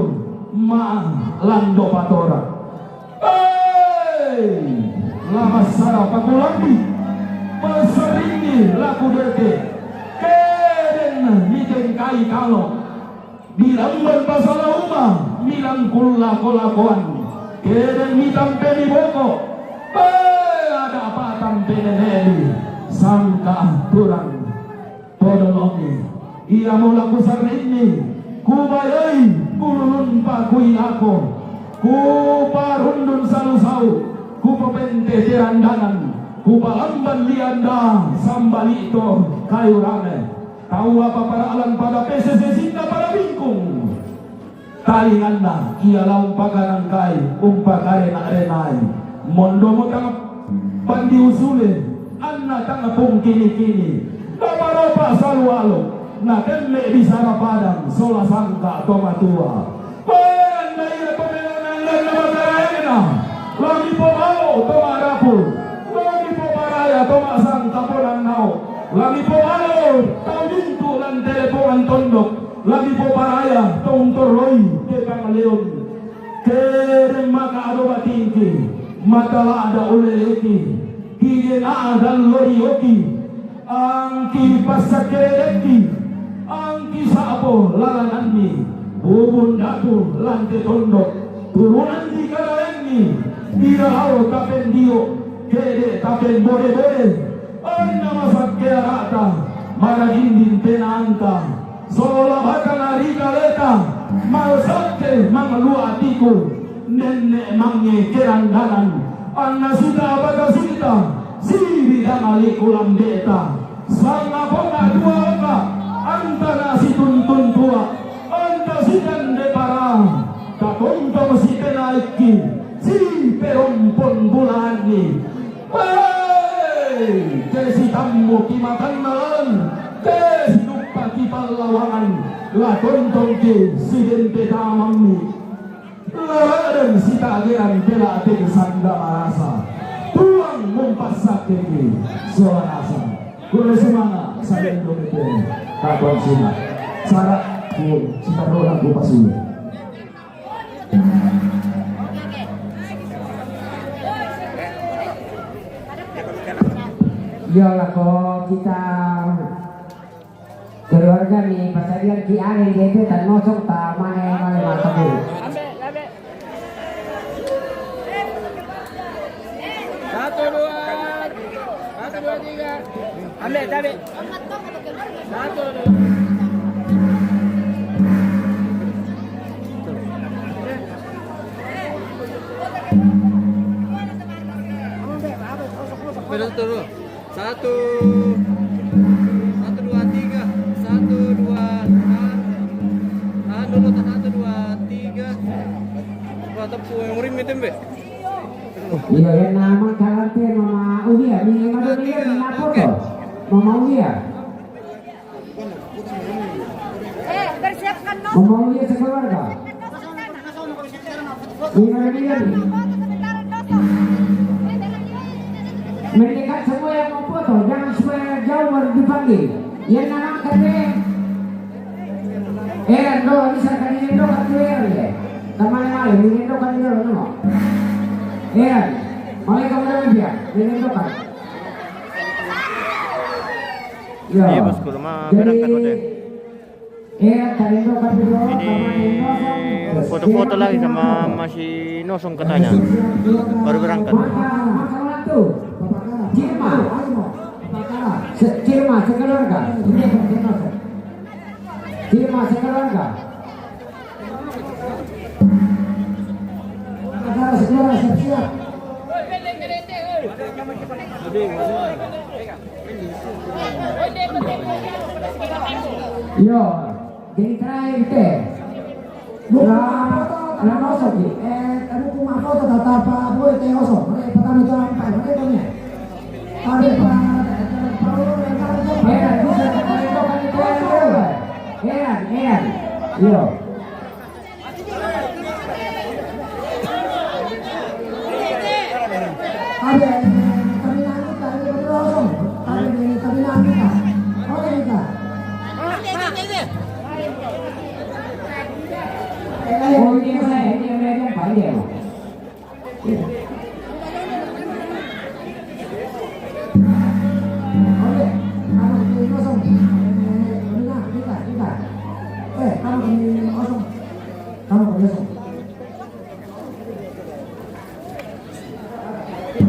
ma lando patora. Hei, la massara pakulambi, passaringi laku dete, keden mitengkai kalo, Bilang bang pasala uma, bilang kulla kolakoan. Kedeng mitampe mi boko. Pe, ada apa tampe neneli. Sangka turang. Todolomi. Ia mula kusarrinni. Kubayai. Kululun pakuilako. Kuparundun salusau. Kupapente terandangan. Kupalamban lianda. Sambalito. Kayu rame. Tau apa para'lang pada pese sesinna pada bingkung. Talinganna ia la umpakanangkai, umpakarena-renai. Mondomo tang pandi usule, anna tang pungkini-kini. Ropa-ropa salualo. Na temme bisara padang sola sangka to matua. Panda ia to melonan dan na mataraena. Lami pomao to marapul. Lami poparaya to masangka ponannao. Lami pomao tau bintu lan telepongan tondok. Lami poparaya tong toroi te pangaleon. Kere maka ado batingki. Mata lada uleleki. Kide na dan lorioki. Angki passakeredekki, angki sa'po lalananni, bubun datu lante tondok, turunan di karaenni, ira lao tapendio, kede tapenbode-bode, onna masakke ara'ta, maraginding penaanta, sola batang ari kaleta, malsakke manglua atiku, nenne' mange kerangganan, anna sita bata sita, sibidang aliku lambeta. Sangaponga dua oka, antana situntun tua, anta sikande para, tatontong sitenaikki, siperompon bulaanni. Hei, ke sitammu ki matannalan, ke sinuppa ki pallawangan, la tontongki sidente tamammi. Laladan sitagean pela te sanda marasa. Tuang mumpassakeki sola rasa. Kure sumanga sabendo mete. Kakon sina. Sara ku sitarro lagu pasulu. Yo lako kita. Keluarga ni pasadian ki ale dete tan nosong ta mane male mata bulu. Satu dua, satu dua tiga. Ambil, tarik. Satu dua. Satu, satu, dua, tiga, satu, dua, tahan, tahan dulu, tahan, satu, dua, tiga. Wah, tepuk yang murim itu, Mbak. Iya, yang nama kalante mama Ulia, ini mama Ulia, ini apa tuh? Mama Ulia. Eh, persiapkan nomor. Mama Ulia sekeluarga. Ini ada dia nih. Mendekat semua yang mau foto, jangan supaya jauh baru dipanggil. Yang nama kata, eh, Ando, bisa kali Ando, kata, eh, teman yang lain, ini Ando, kali Ando, no. Eh, mulai kamu dengan dia, ini Ando, kan. Iya, bosku, rumah. Jadi, berangkat, Kode. Ini foto-foto lagi sama masih nosong katanya. Baru berangkat. Cirma. Se-, Cirma sekeluarga. Cirma sekeluarga. Saudara-saudara, siap-siap. Yo, jadi terakhir teh. Buku apa foto? Nah, nah, masuk, Ki. Eh, buku apa foto? Tata apa? Boy, teh, oso. Mereka pertama itu apa? Mereka punya. Ada, Pak. Eh, bisa, Pak. Iya, iya. Yo.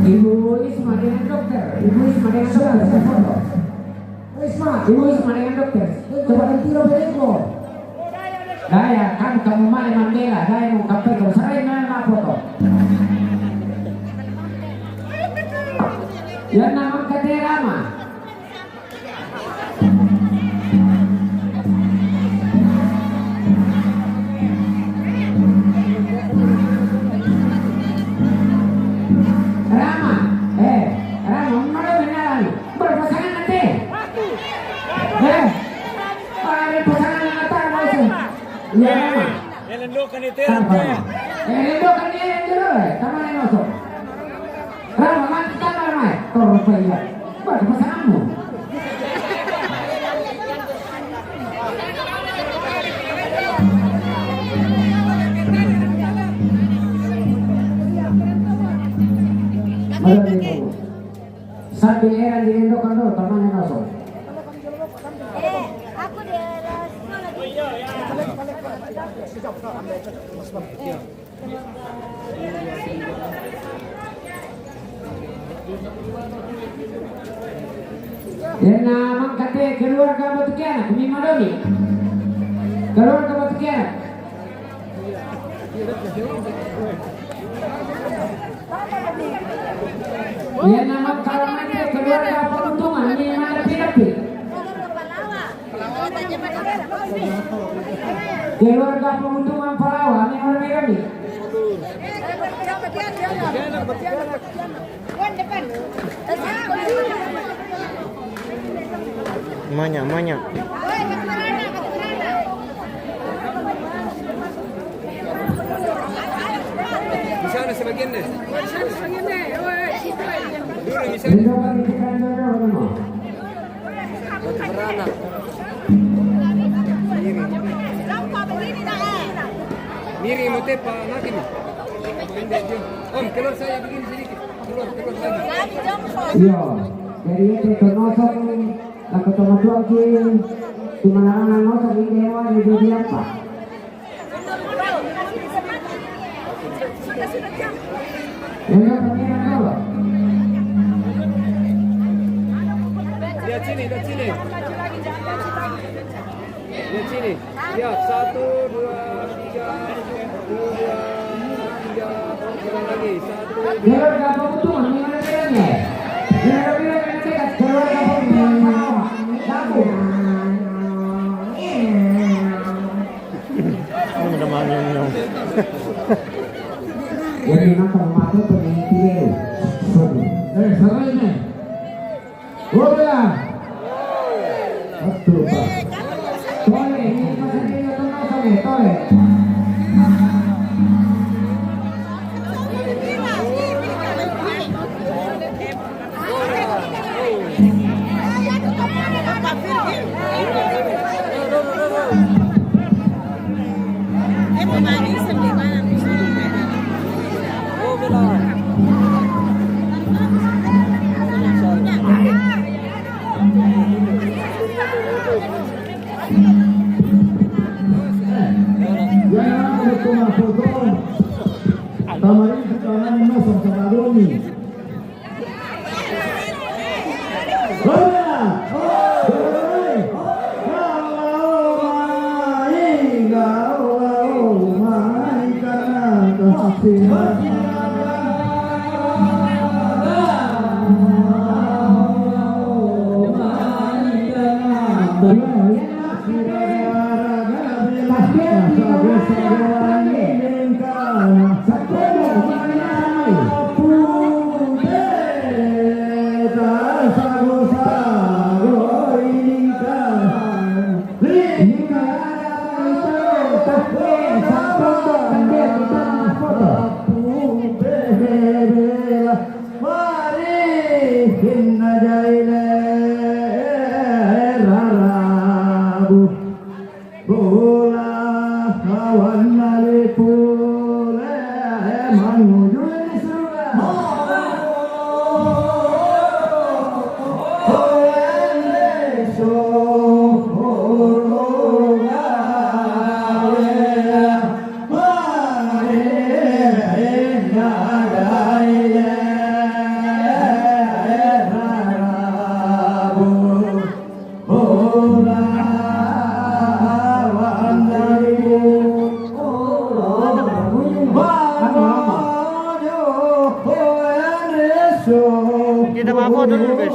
Ibu Isma dengan dokter. Ibu Isma dengan dokter. Saya foto. Isma. Ibu Isma dengan dokter. Coba ganti lo bereko. Daya, kan kamu malah membela, daya mau kapai kau serai main apa kau? Yang nama katanya Rama. Rama, eh, Rama, mana benar? Berpasangan nanti. Eh, Iya, memang. Yang lendokan itu. Apa? Yang lendokan dia yang dulu, eh. Sama yang masuk. Rama, mati sama, Rama. Terus saya. Buat pasanganmu. Sambil eran di lendokan dulu, temannya masuk. Eh, aku di atas. Yang namang kate keluarga Batu Kianak, mi madoni. Keluarga Batu Kianak. Yang namang kalamante keluarga Pakuntungan, mi madapi-dapi. Keluarga Pakuntungan Palawa, mi madapi-dapi. Manya, manya. Di sana sebagian deh. Dulu di sana. Beranak. Miri. Miri, mau tepa, nanti nih. Pendek dia. Om, keluar saya begini sedikit. Keluar, keluar lagi. Iya, jadi itu termasuk aku teman tuan ki, cuma anak-anak ngosok ini, hewan ini dia apa? Lihat sini, lihat sini. Lihat sini. Siap, satu, dua, tiga, dua, tiga, ulang lagi, satu, dua. Keluarga Pakuntungan, mana bedanya? Keluarga Pakuntungan, mana bedanya? Keluarga Pakuntungan, mana bedanya? Satu. Ini udah manyong-nyong. Jadi, kenapa mata tuh yang pilih? Eh, serai nih. Bola. Betul, Pak. Tole, ini pasang dia tuh nonton ya, Tole. Tamarin, tamarin, no, son sabadoni. Mari hinna jaile rarabu. Bola awan nalipule manuju di surga. Kita mau foto dulu, guys.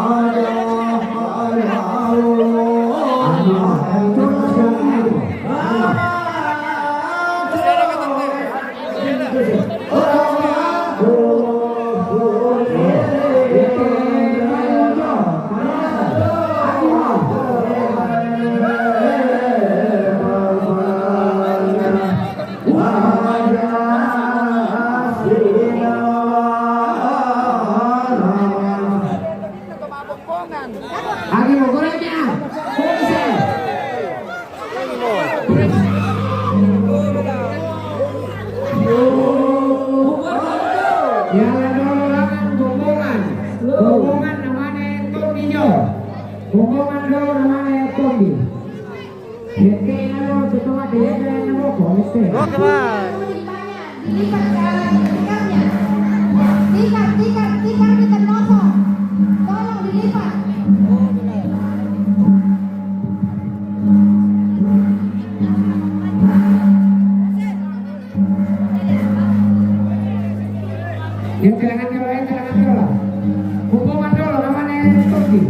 Ayo, ayo, ayo. Agi mau gorengnya. Yang ada orang Gombongan. Gombongan namanya Tommy Jo. Gombongan Jo namanya Tommy. Oke, halo, ketua D P R Lombok, oke. Oke, Pak. Dilipat, eh, tikarnya. Tikar, tikar, tikar, tikar motor. Tolong dilipat. Ya, silakan dulu, ya, silakan dulu. Hubungan dulu, namanya Turki.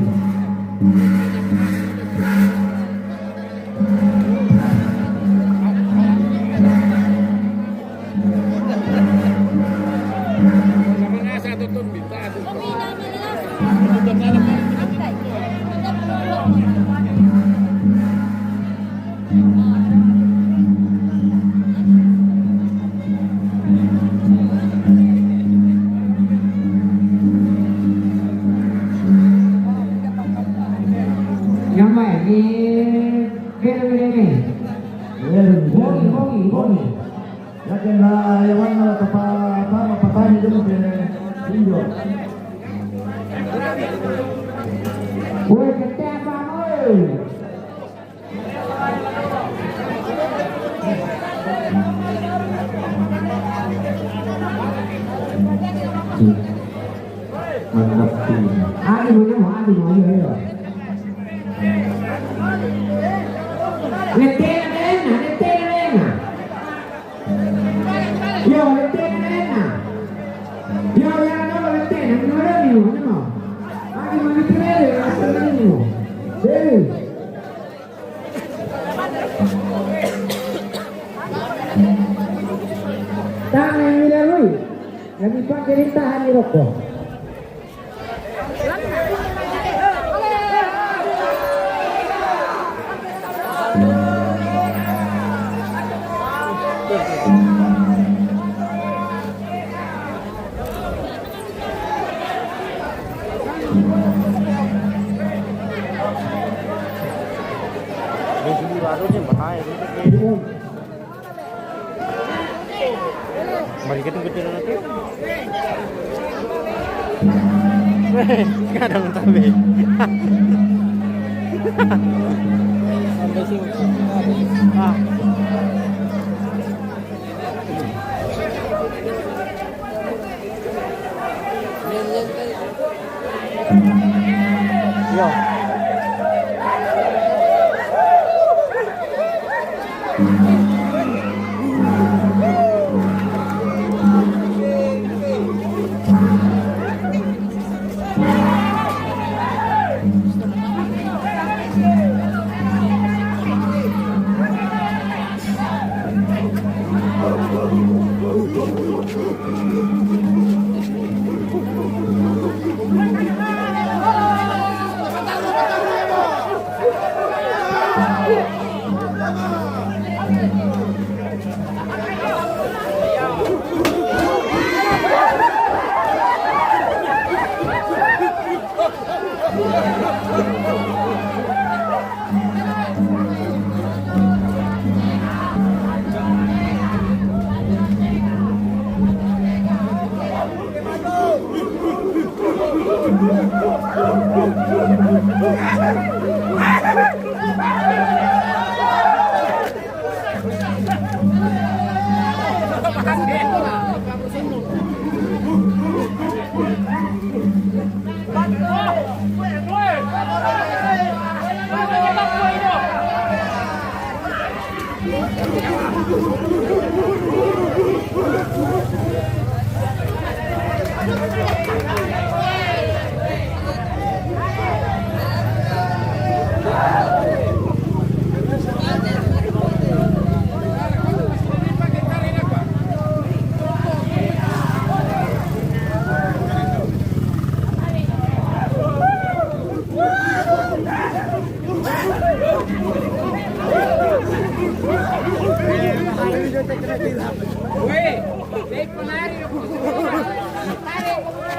Nyamai ni, beda, beda ni. Bongi, bongi, bongi. Yakin lah, ya, mana lah, tapa, tapa, patani dulu, pe, injo. Woi, kete apa, woi? Mantap. Aduh, mana mau, aduh, mau, ayo, ayo. Letena, letena, letena. Yo, letena, letena. Yo, ya, no, letena, no, no, no, no. Aduh, mau, letena, letena, letena. Hei. Tangan yang dilalui, yang dipakai ditahan di rokok. Balik itu gede banget. Weh, kadang tabe. Sampai sini. Ah.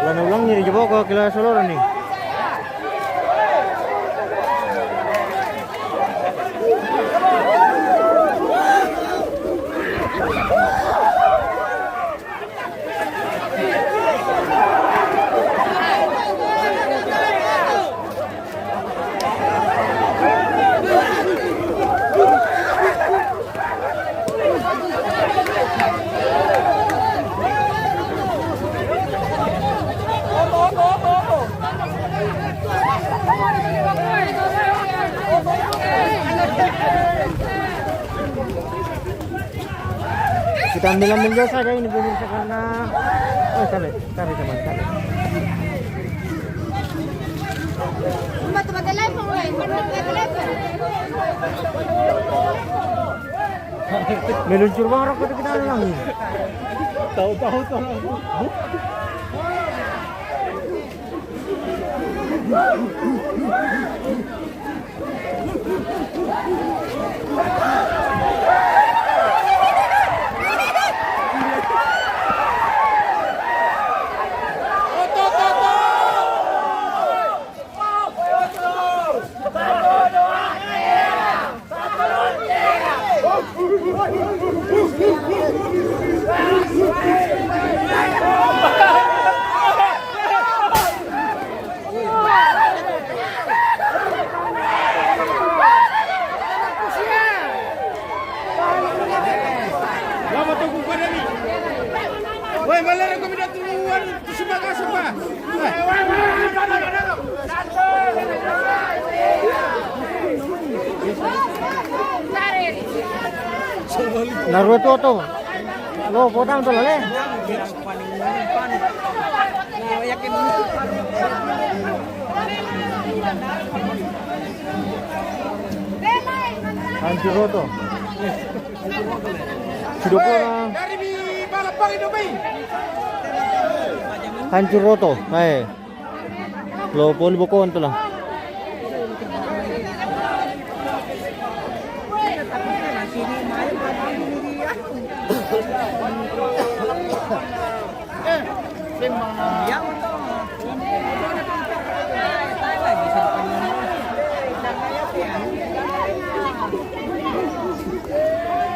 Lana ulang ni di Jaboko kila soloro ni. Kita ambil-ambil biasa aja ini, pemirsa, karena, oh, tarik, tarik, teman, tarik. Meluncur barang rokok kita ulang. Tahu-tahu tuh. Woi, malah rekomendasi tuan. Naruto to. Lo potang to le. Hancur to. Sudah pun. Hancur roto. Hai. Lo poli bokon to la.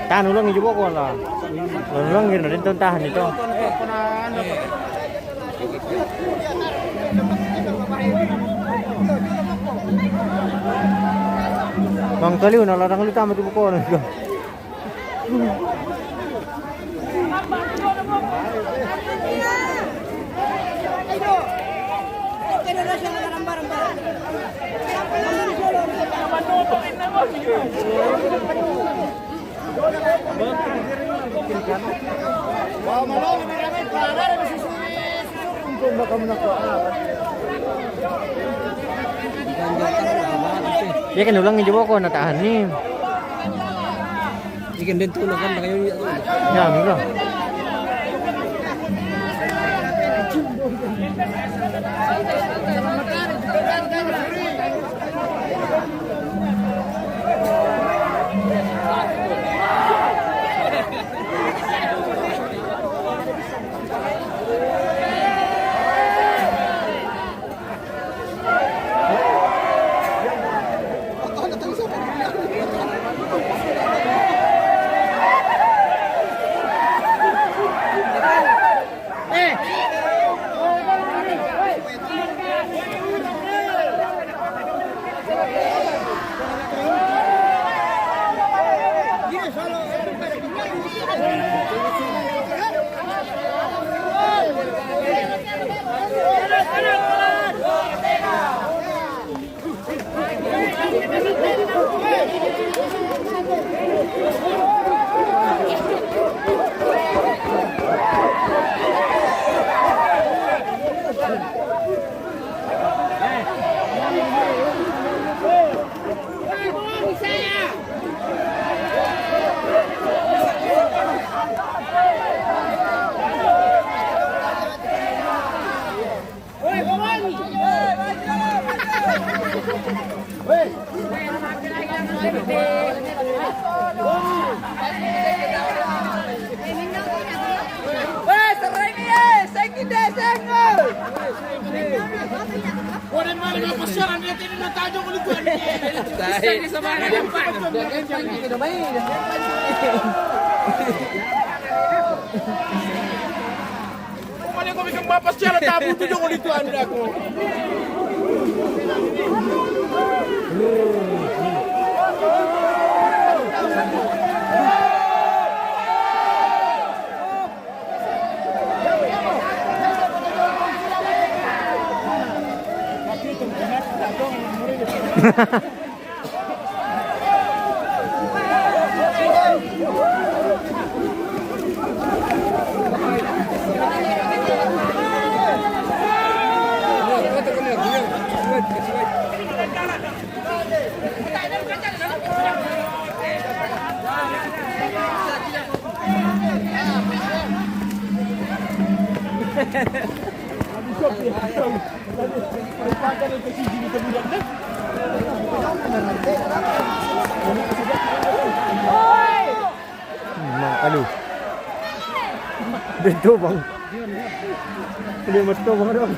Tahan ulang juga kok lah. Ulang gitu, nanti tahan itu. Bang Taliu, na larang lu tamat buko na. Iya kan ulang ni, coba ko natahan ni. Ikan den tu, kan, pakai minyak tu. Ya, mula. Kung ano ko, ikaw mapasyalan, tabuto nyo ulit yung ano na ako. Hmm, makalu. Dito bang. Hindi mas to bang daw.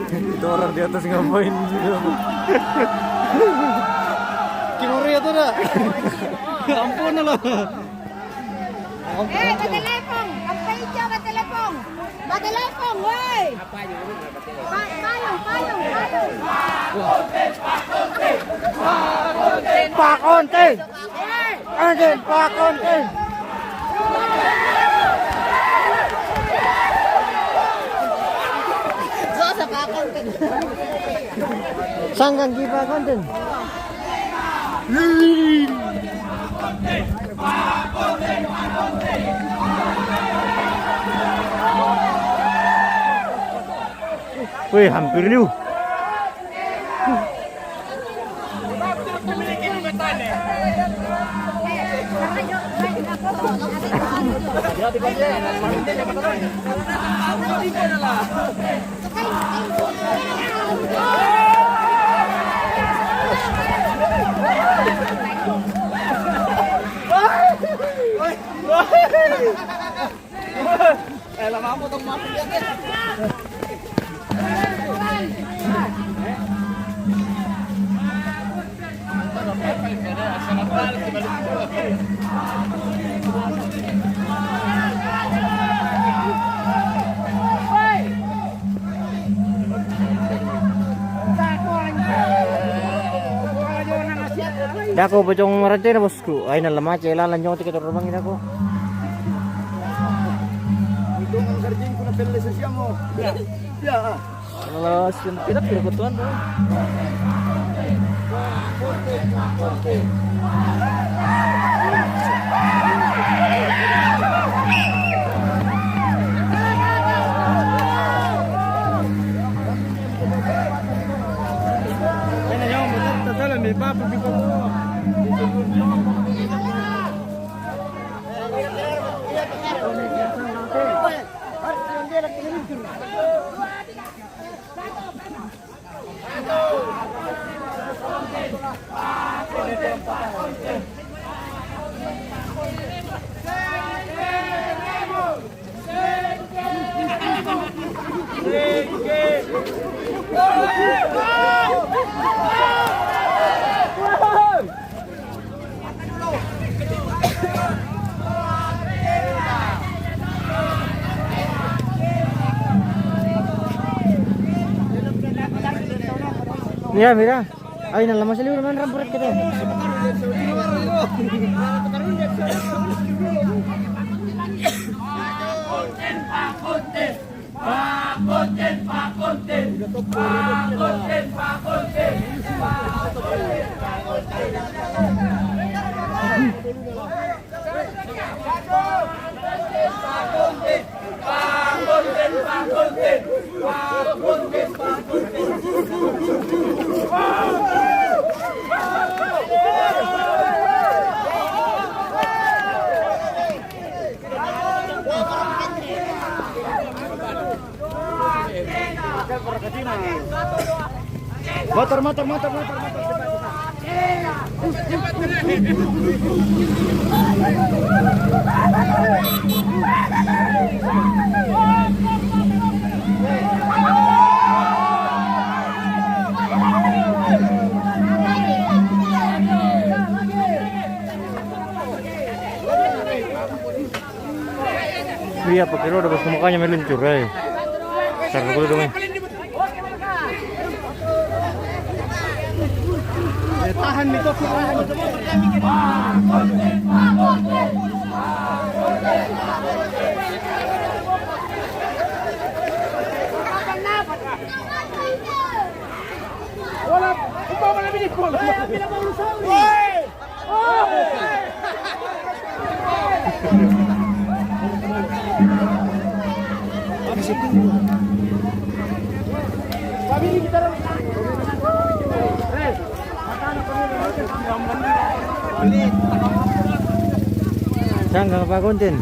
Itu orang di atas ngapain gitu? Kimori itu dah. Ampun lah. Eh, batelepong! Ang paityo, batelepong! Batelepong, hoy! Pa-, payong, payong, payong! Pakonte! Pakonte! Pakonte! Saan kang di pakonte? Uy, hampir liu. Dako bocong marante na, bosku. Ay, na lama, cela, lanjong, tiket terbang, dako. Untung ang garding ko na pelle sa siya mo. Ya. Ya. Kalau sempit, aku tuan. Ya, mira. Ay, na lama sa liwat naman, rampurat ka tayo. Motor, motor, motor, motor, motor. Iya, pakai roda, bos, makanya meluncur, eh. Taruh dulu dong, eh. Tahan, Miko, tahan. Wala, umpama na binibol. Woi! Saan ka pa kontin?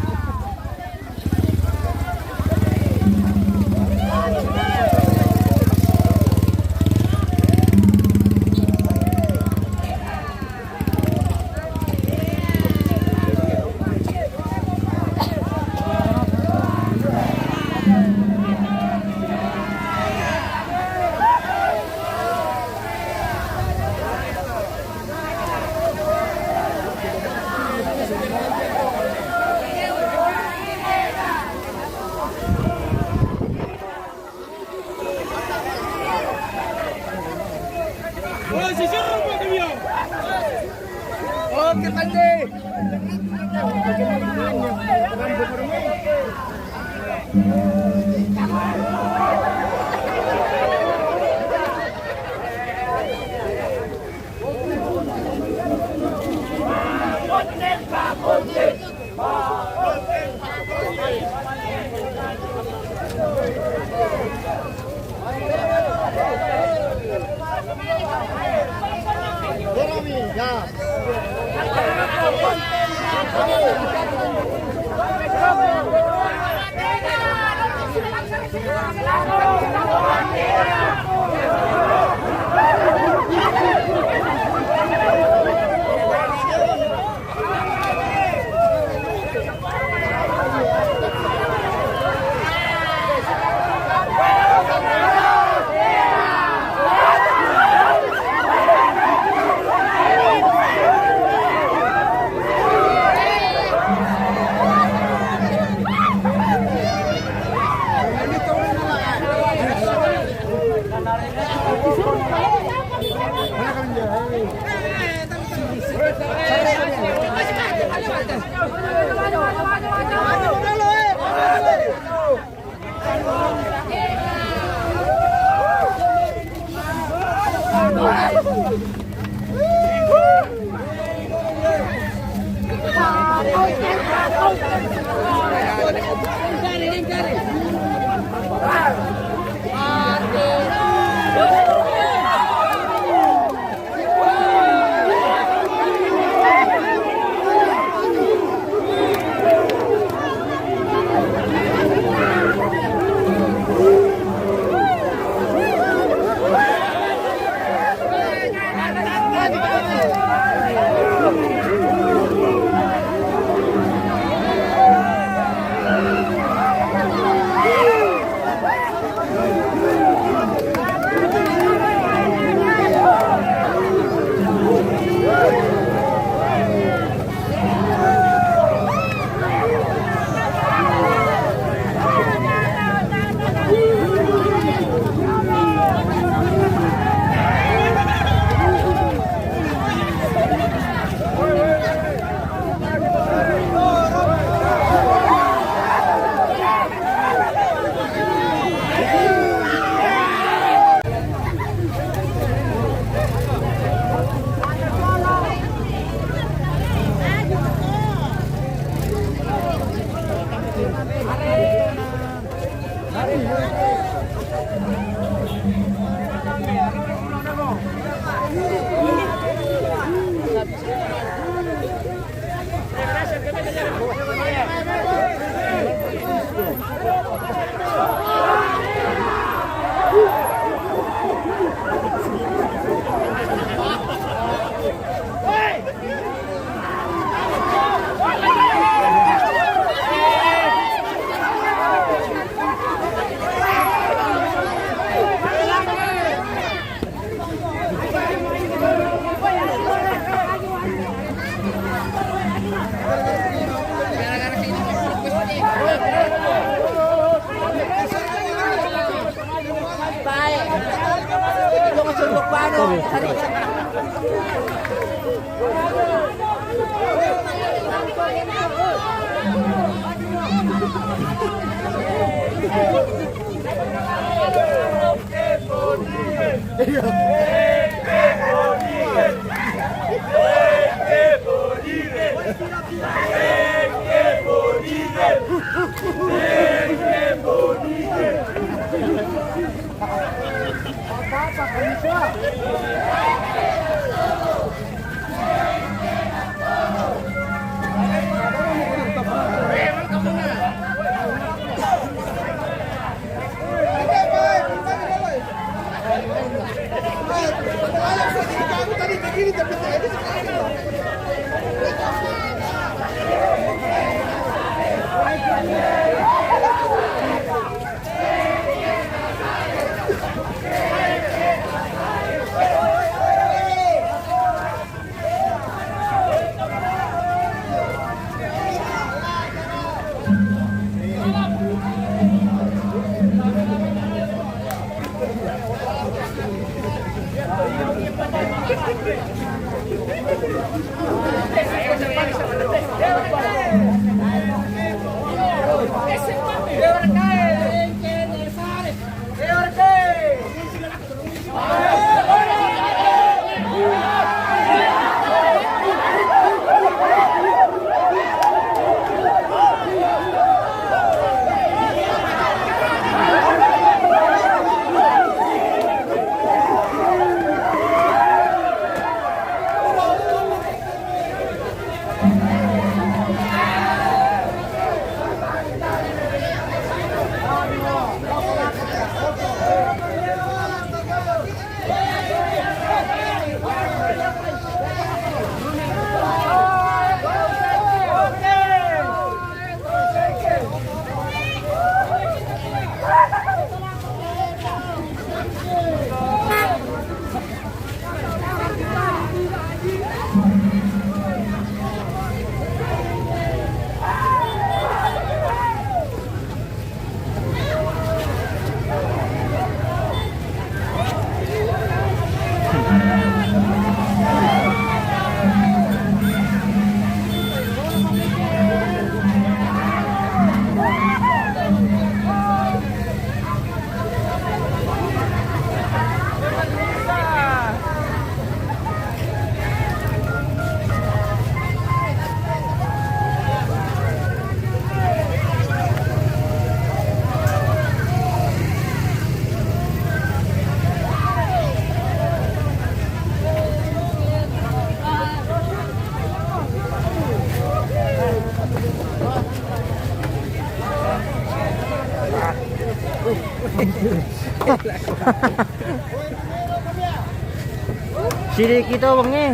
Sini kita, Bang, eh.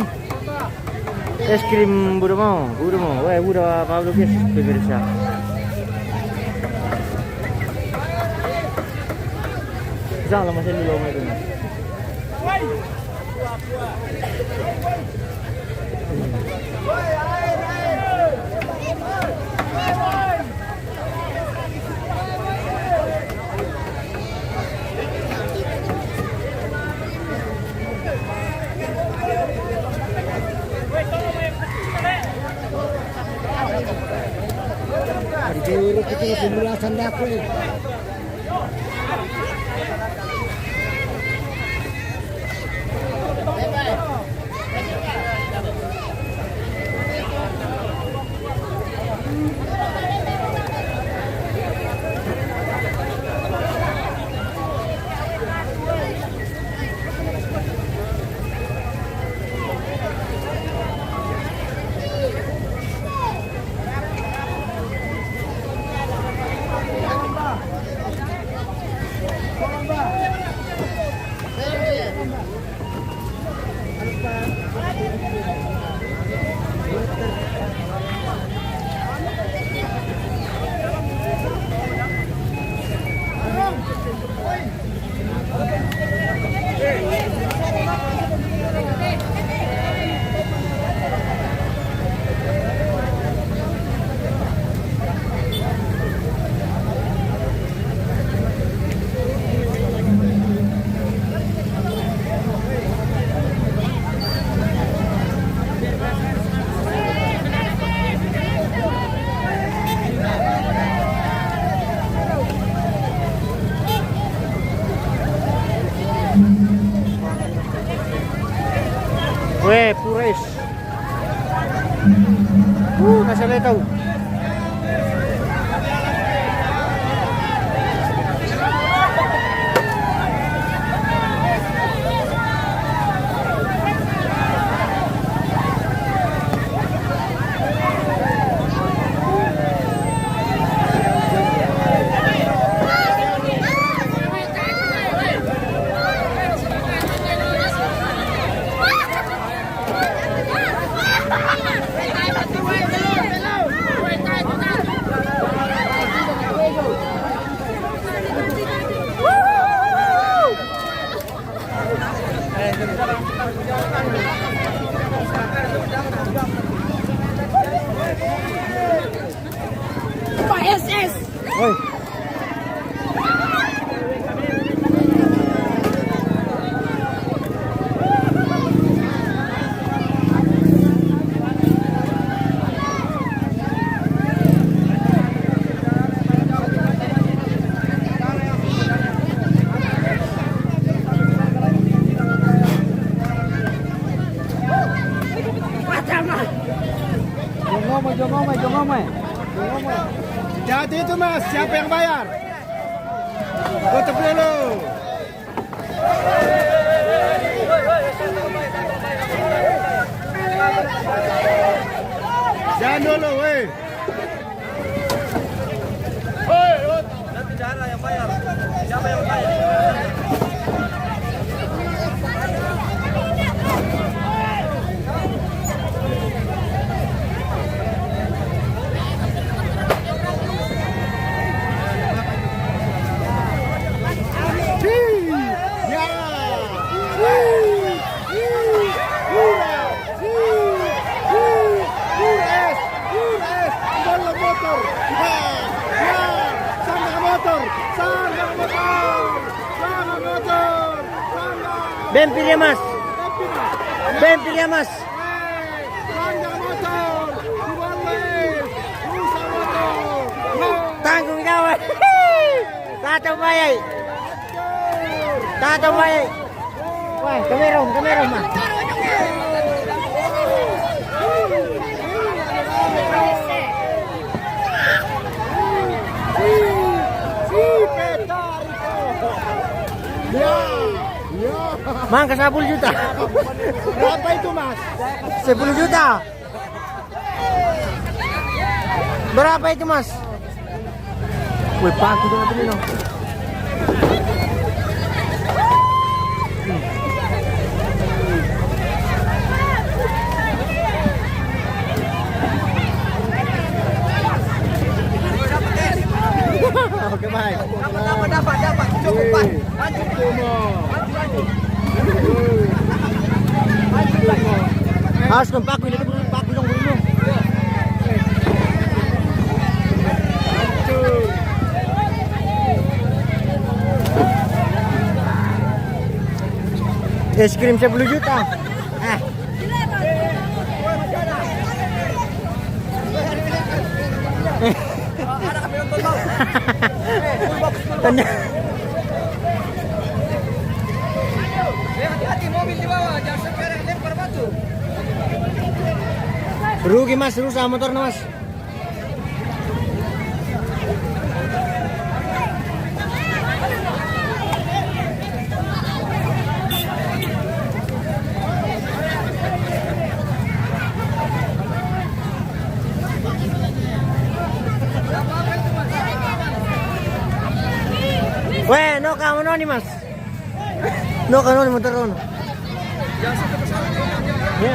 Es krim Buda mau, Buda mau. Weh, Buda apa Buda, guys? Pemirsa. Jangan lemesin dulu sama itu. Hari Jumat itu pemulasan dapur. Weh, pura es. Uh, nasa letau. Pak S S. Oi. Jongoma, jongoma, jongoma. Jongoma. Hati-hati itu, Mas, siapa yang bayar? Tutup dulu. Jangan dulu, weh. Nanti cara yang bayar. Siapa yang bayar? Motor. Ya, ya, sandang motor, sandang motor, sandang motor, sandang. Ben piriamas. Ben piriamas. Sandang motor, kubalik, rusak motor. Tanggung jawab. Tato bayai. Tato bayai. Wah, kamerong, kamerong, mah. Ya, ya. Mangka sepuluh juta. Berapa itu, Mas? Sepuluh juta. Berapa itu, Mas? Weh, paku dong, apa ini, no? Oke, baik. Dapat, dapat, dapat, dapat. Cukup, Pak. Lanjut, Pak. Lanjut, lanjut. Awas kong paku ini, paku dong, dulu. Es krim sepuluh juta. Ah. Ada kami nonton, Bang. Tanya. Eh, hati-hati mobil di bawah, jangan sampai ada yang lempar batu. Rugi, Mas, rusak motor, Mas. Weh, no kamu no ni, Mas. No kamu no ni motor no. Ya.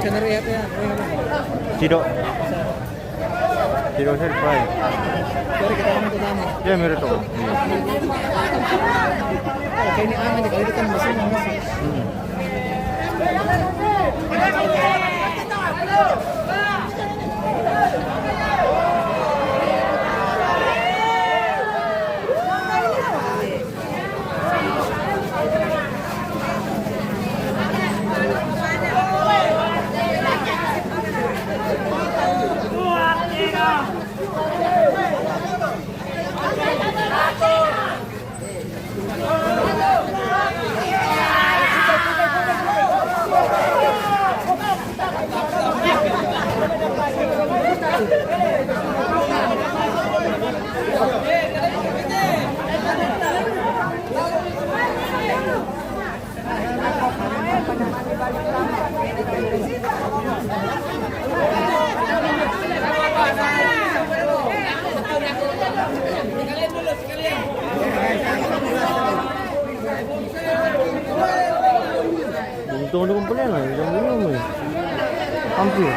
Sido. Sido sa fry. Pero kita naman ito naman. Iya, meron to. Kaya ni Ama, di kalimutan mo, sino mas? Hmm. Untung ada komplain lah, yang minum ni. Hampir.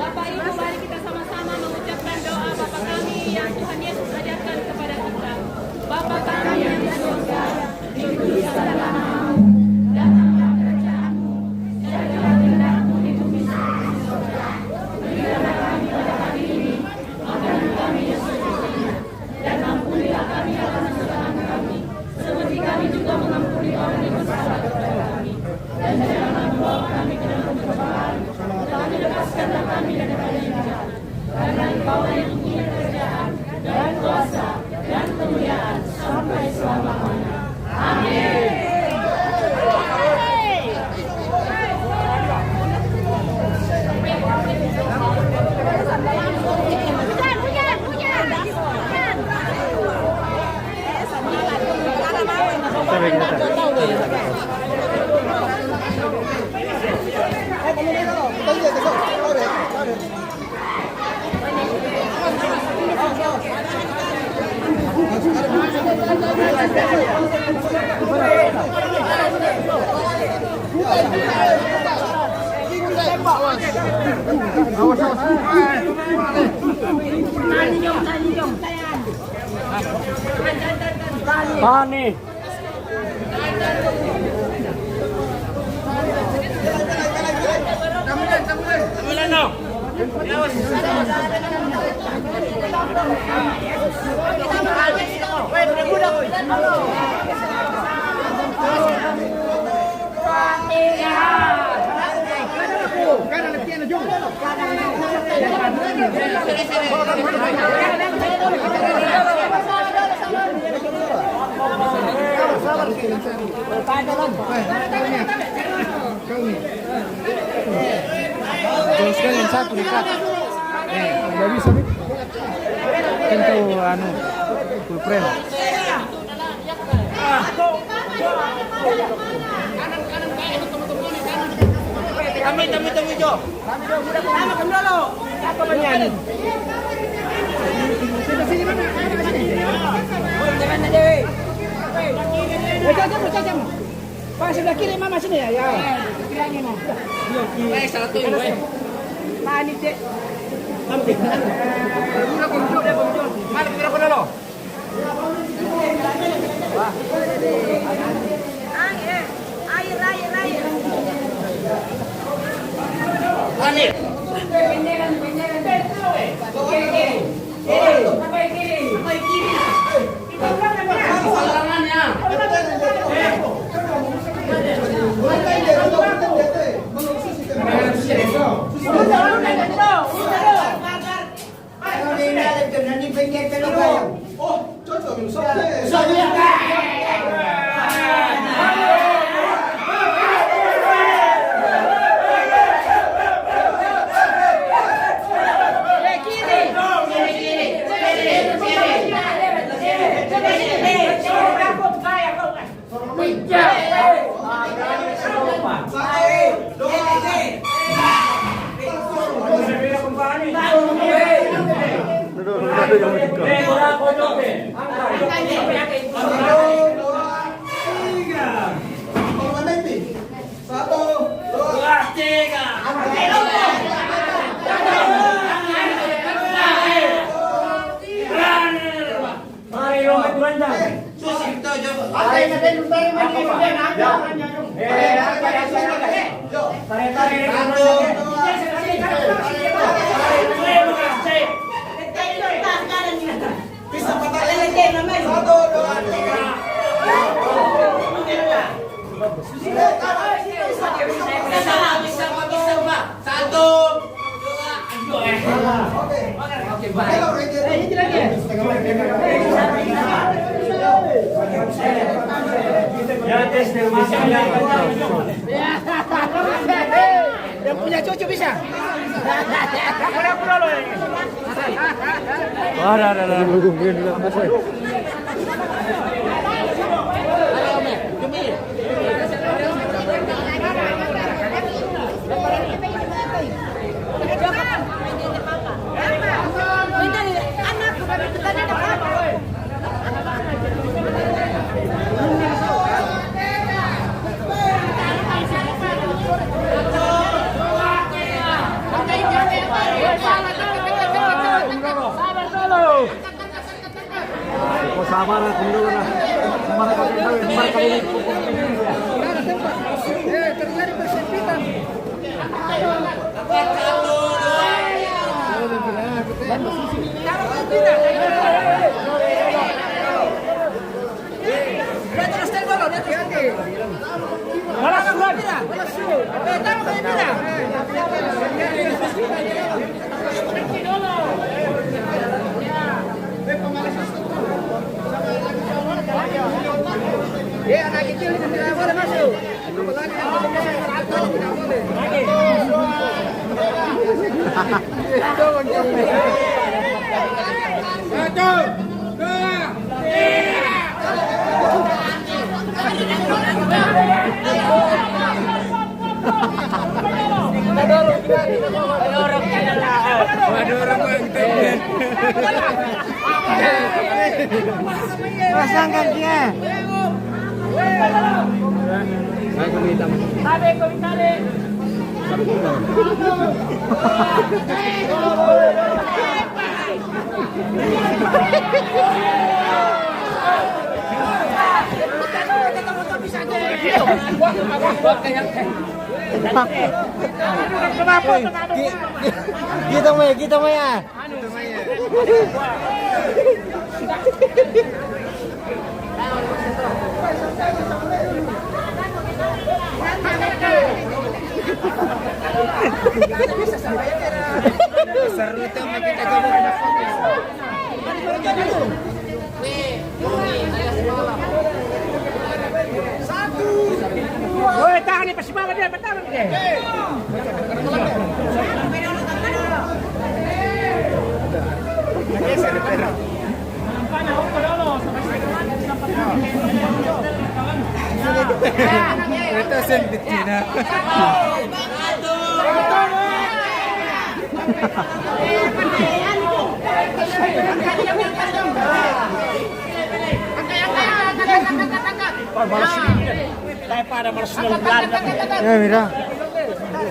Bapak Ibu, mari kita sama-sama mengucapkan doa Bapa kami yang Tuhan Yesus ajarkan kepada kita. Bapa kami yang di surga, Pani. Terus kan yang satu dekat. Eh, nggak bisa, Bib. Kan kau, anu, full frame. Kami, kami, kami, Jo. Sama kami dulu. Apa menyanyi? Sini, sini, mana? Sini, sini. Jangan ada. Eh, jom, jom, jom, jom. Pak, sebelah kiri Mama sini ya. Ya. Eh, satu, eh. Pak, ini, Dek. Udah, Bang Jo, udah, Bang Jo. Mana kira-kira lo? Satu, dua, tiga. Mari, lo, maju, Ranjang. Susi, betul, Jo. Apa yang ada di utara, maju, Jo. Tarik, tarik, tarik. Satu, dua, tiga. Bisa patah. Satu, dua, tiga. Satu, dua, tiga. Yang punya cucu bisa. Ada, ada, ada. Sabar, sabar, sabar. Sabar, sabar, sabar. Eh, anak kecil itu tidak boleh masuk. Apalagi yang besar, tidak boleh. Satu, dua, tiga. Ada orang, Bang. Ada orang, Bang. Pasangkan dia. Kita main, kita main ah. Seru tuh, kita coba. Woi, tahan nih, pasti bawa dia, pertama nih. Ito sa Bettina. Ya, mira.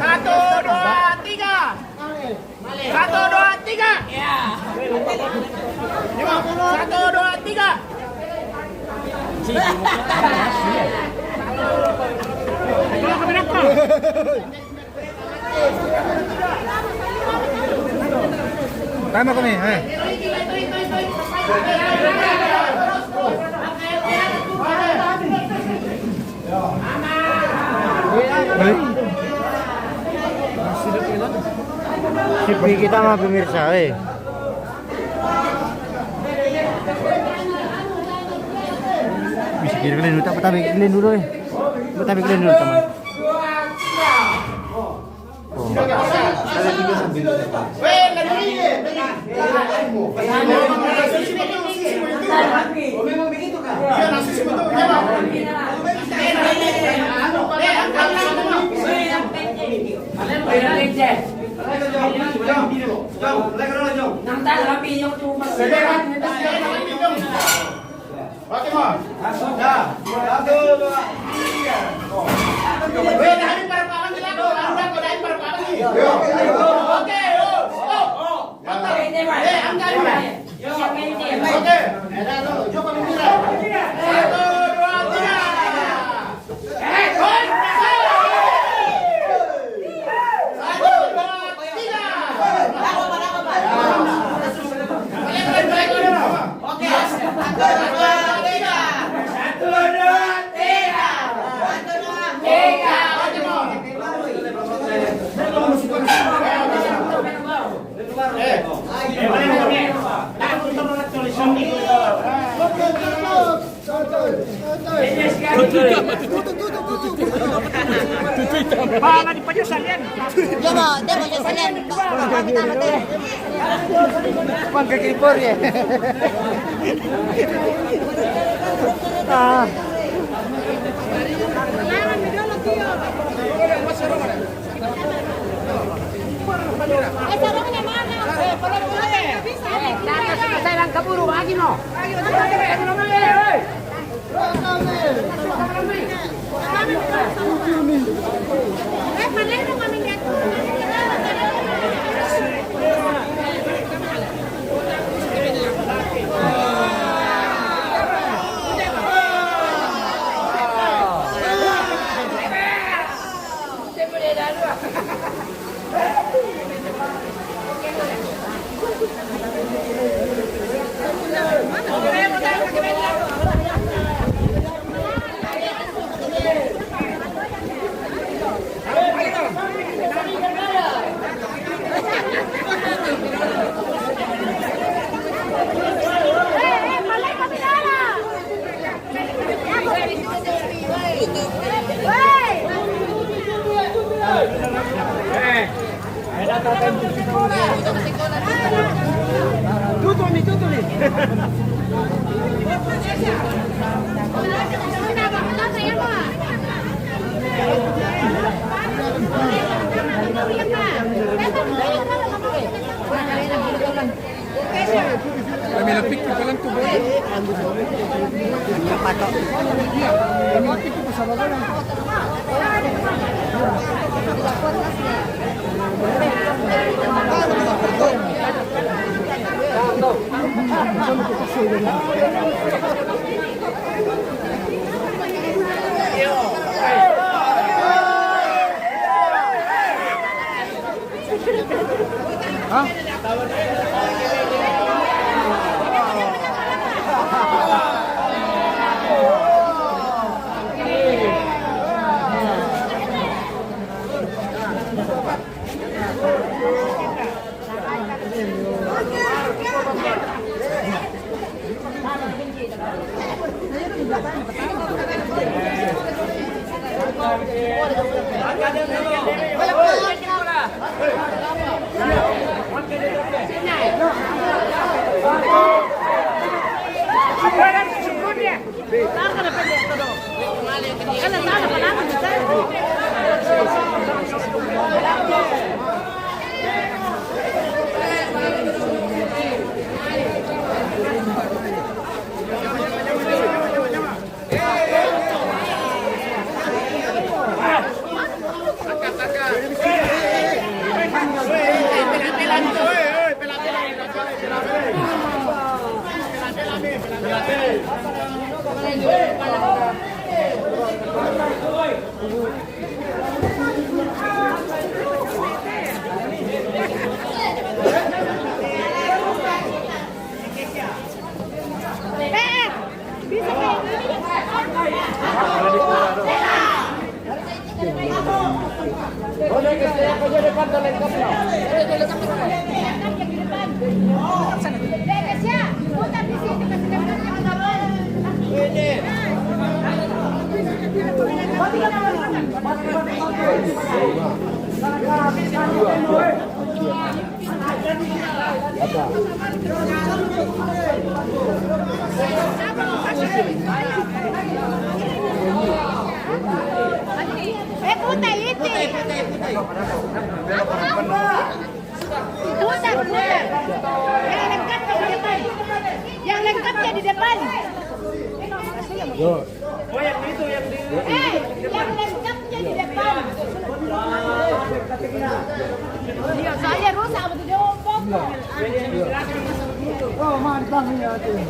Satu, dua, tiga. Satu, dua, tiga. Satu, dua, tiga. Tama kami, eh. Sipi kita mah pemirsa, eh. Bisa kiri keliling dulu, tapi keliling dulu, eh. Tapi keliling dulu, teman. Oke, Mon. Satu, dua, tiga. Weh, dari para palang kita, Mon. Udah, udah, dari para palang nih. Oke, yo, stop. Mantap. Eh, angkat ini. Oke. Satu, dua, tiga. Pala di payo salian. Dia mau, dia mau salian. Bang, kaki impor ya. Ah. Eh, puta, Liti. Putar, putar. Yang lengkapnya di depan. Yang lengkapnya di depan. Eh, yang lengkapnya di depan. Iya, saya rusak betul dia mau potong. Oh, mantap ya, tuh.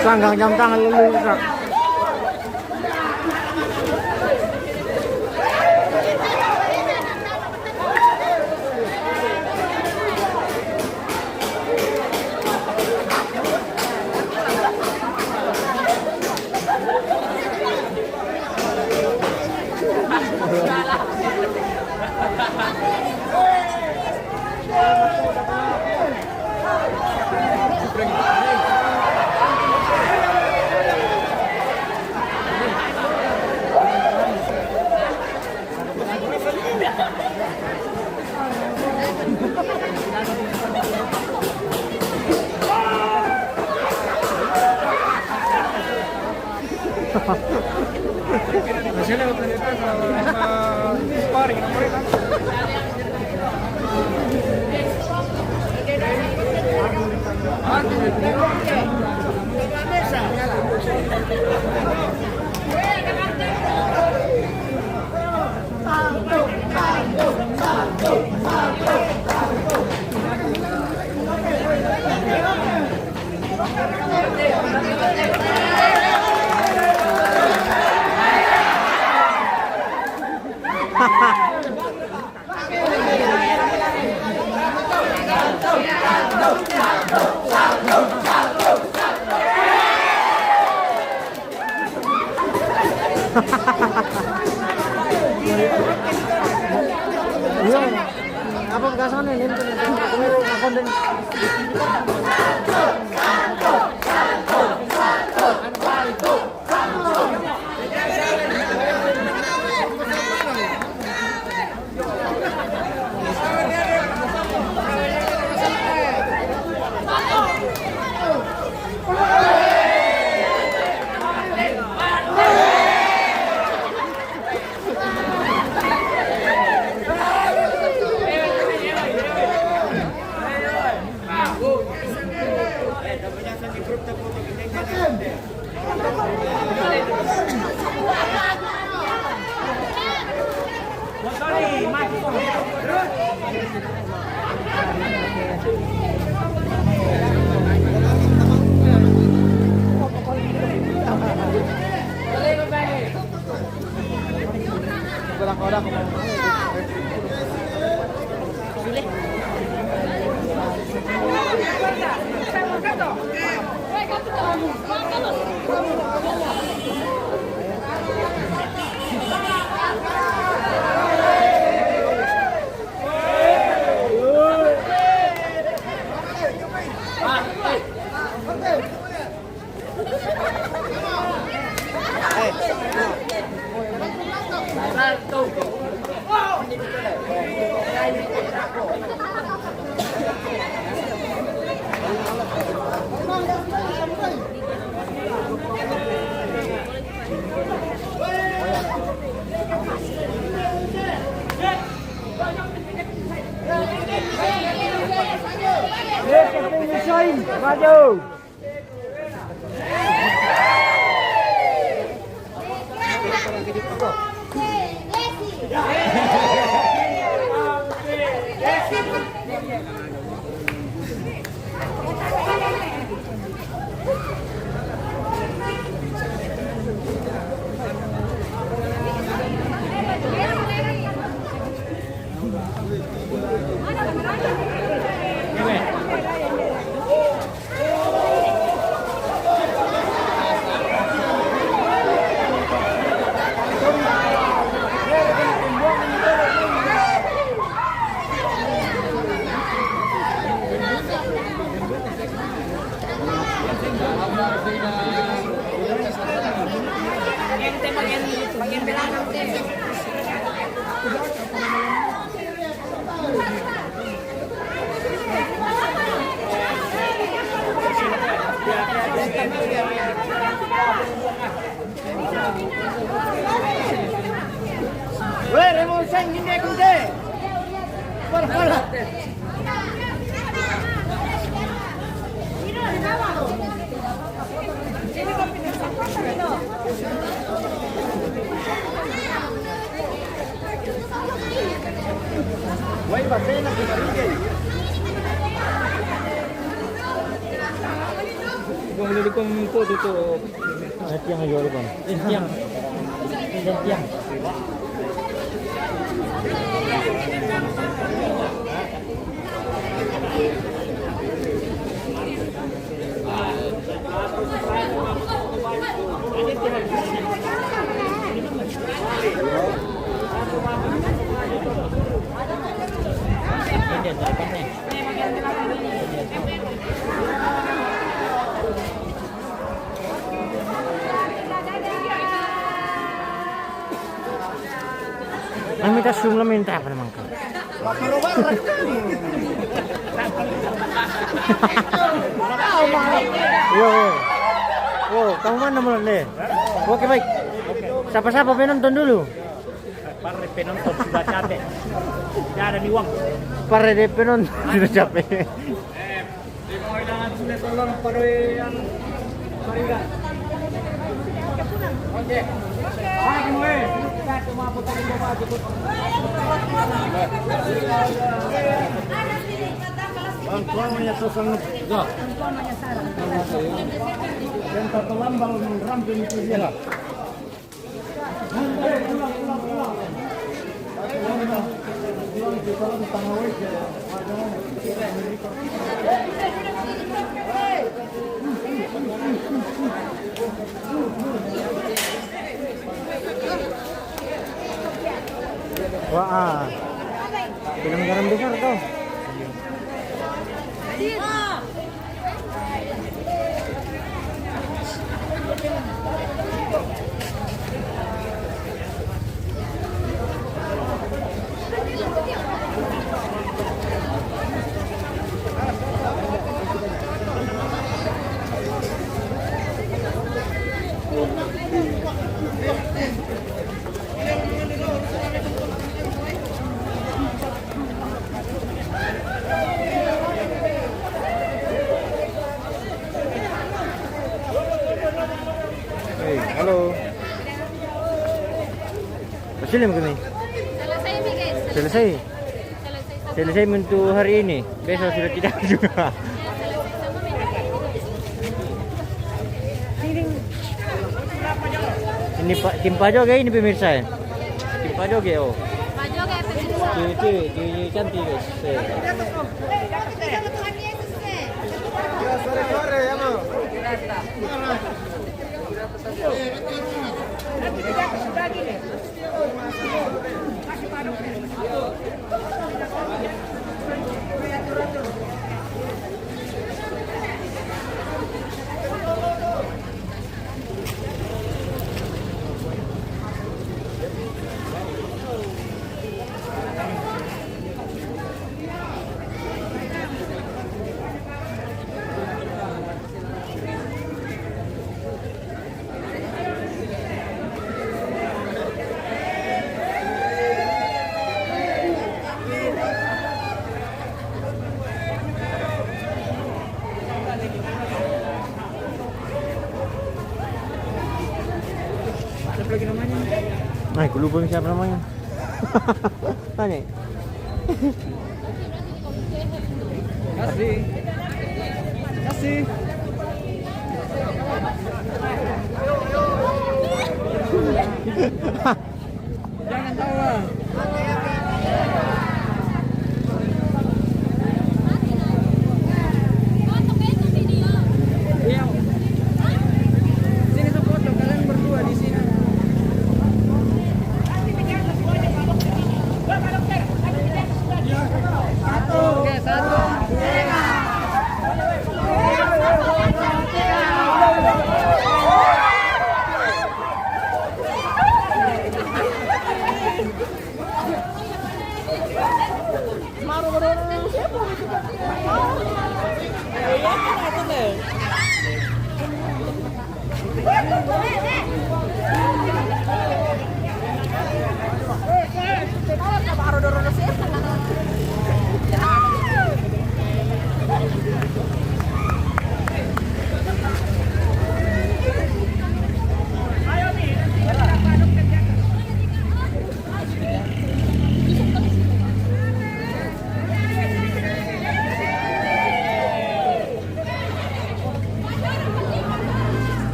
Sanggang jam tangan lulu, Kak. Iya. Apa pegasangan ini? Ini konten. Maju. Kung lilikom po dito. Tiang aja, Bang. Tiang. Tiang. Ang mitas yung lamin, tapa naman ka. Yo, yo. Yo, kamu mana mo le? Okay, baik. Siapa-siapa penonton dulu? Pare, penonton sudah capek. Tidak ada nih uang. Pare, dia penonton sudah capek. Di mga kailangan sila sa lang, pare, ang parigan. Okay. Ay, mo eh. Sa mga putang ito, mga putang. Ang kuha mo niya sa sangot. Go. Yan, tatulambal ng rampin ito niya. Wah, ah. Film garam besar tuh. Hey, halo. Masih lima kami. Selesai, mi, guys. Selesai. Selesai. Selesai untuk hari ini. Besok sudah tidak juga. Ini Pak, tim Pak Joge ini, pemirsa, ya. Tim Pak Joge, oh. Pak Joge, pemirsa. Cewek-cewek, cewek-cewek cantik, guys. Tuh. Ay, ko lupa siapa namanya. Tanya. Kasih. Kasih. Jangan tawa. Iya. Sini sefoto, kalian berdua di sini. Oke, satu.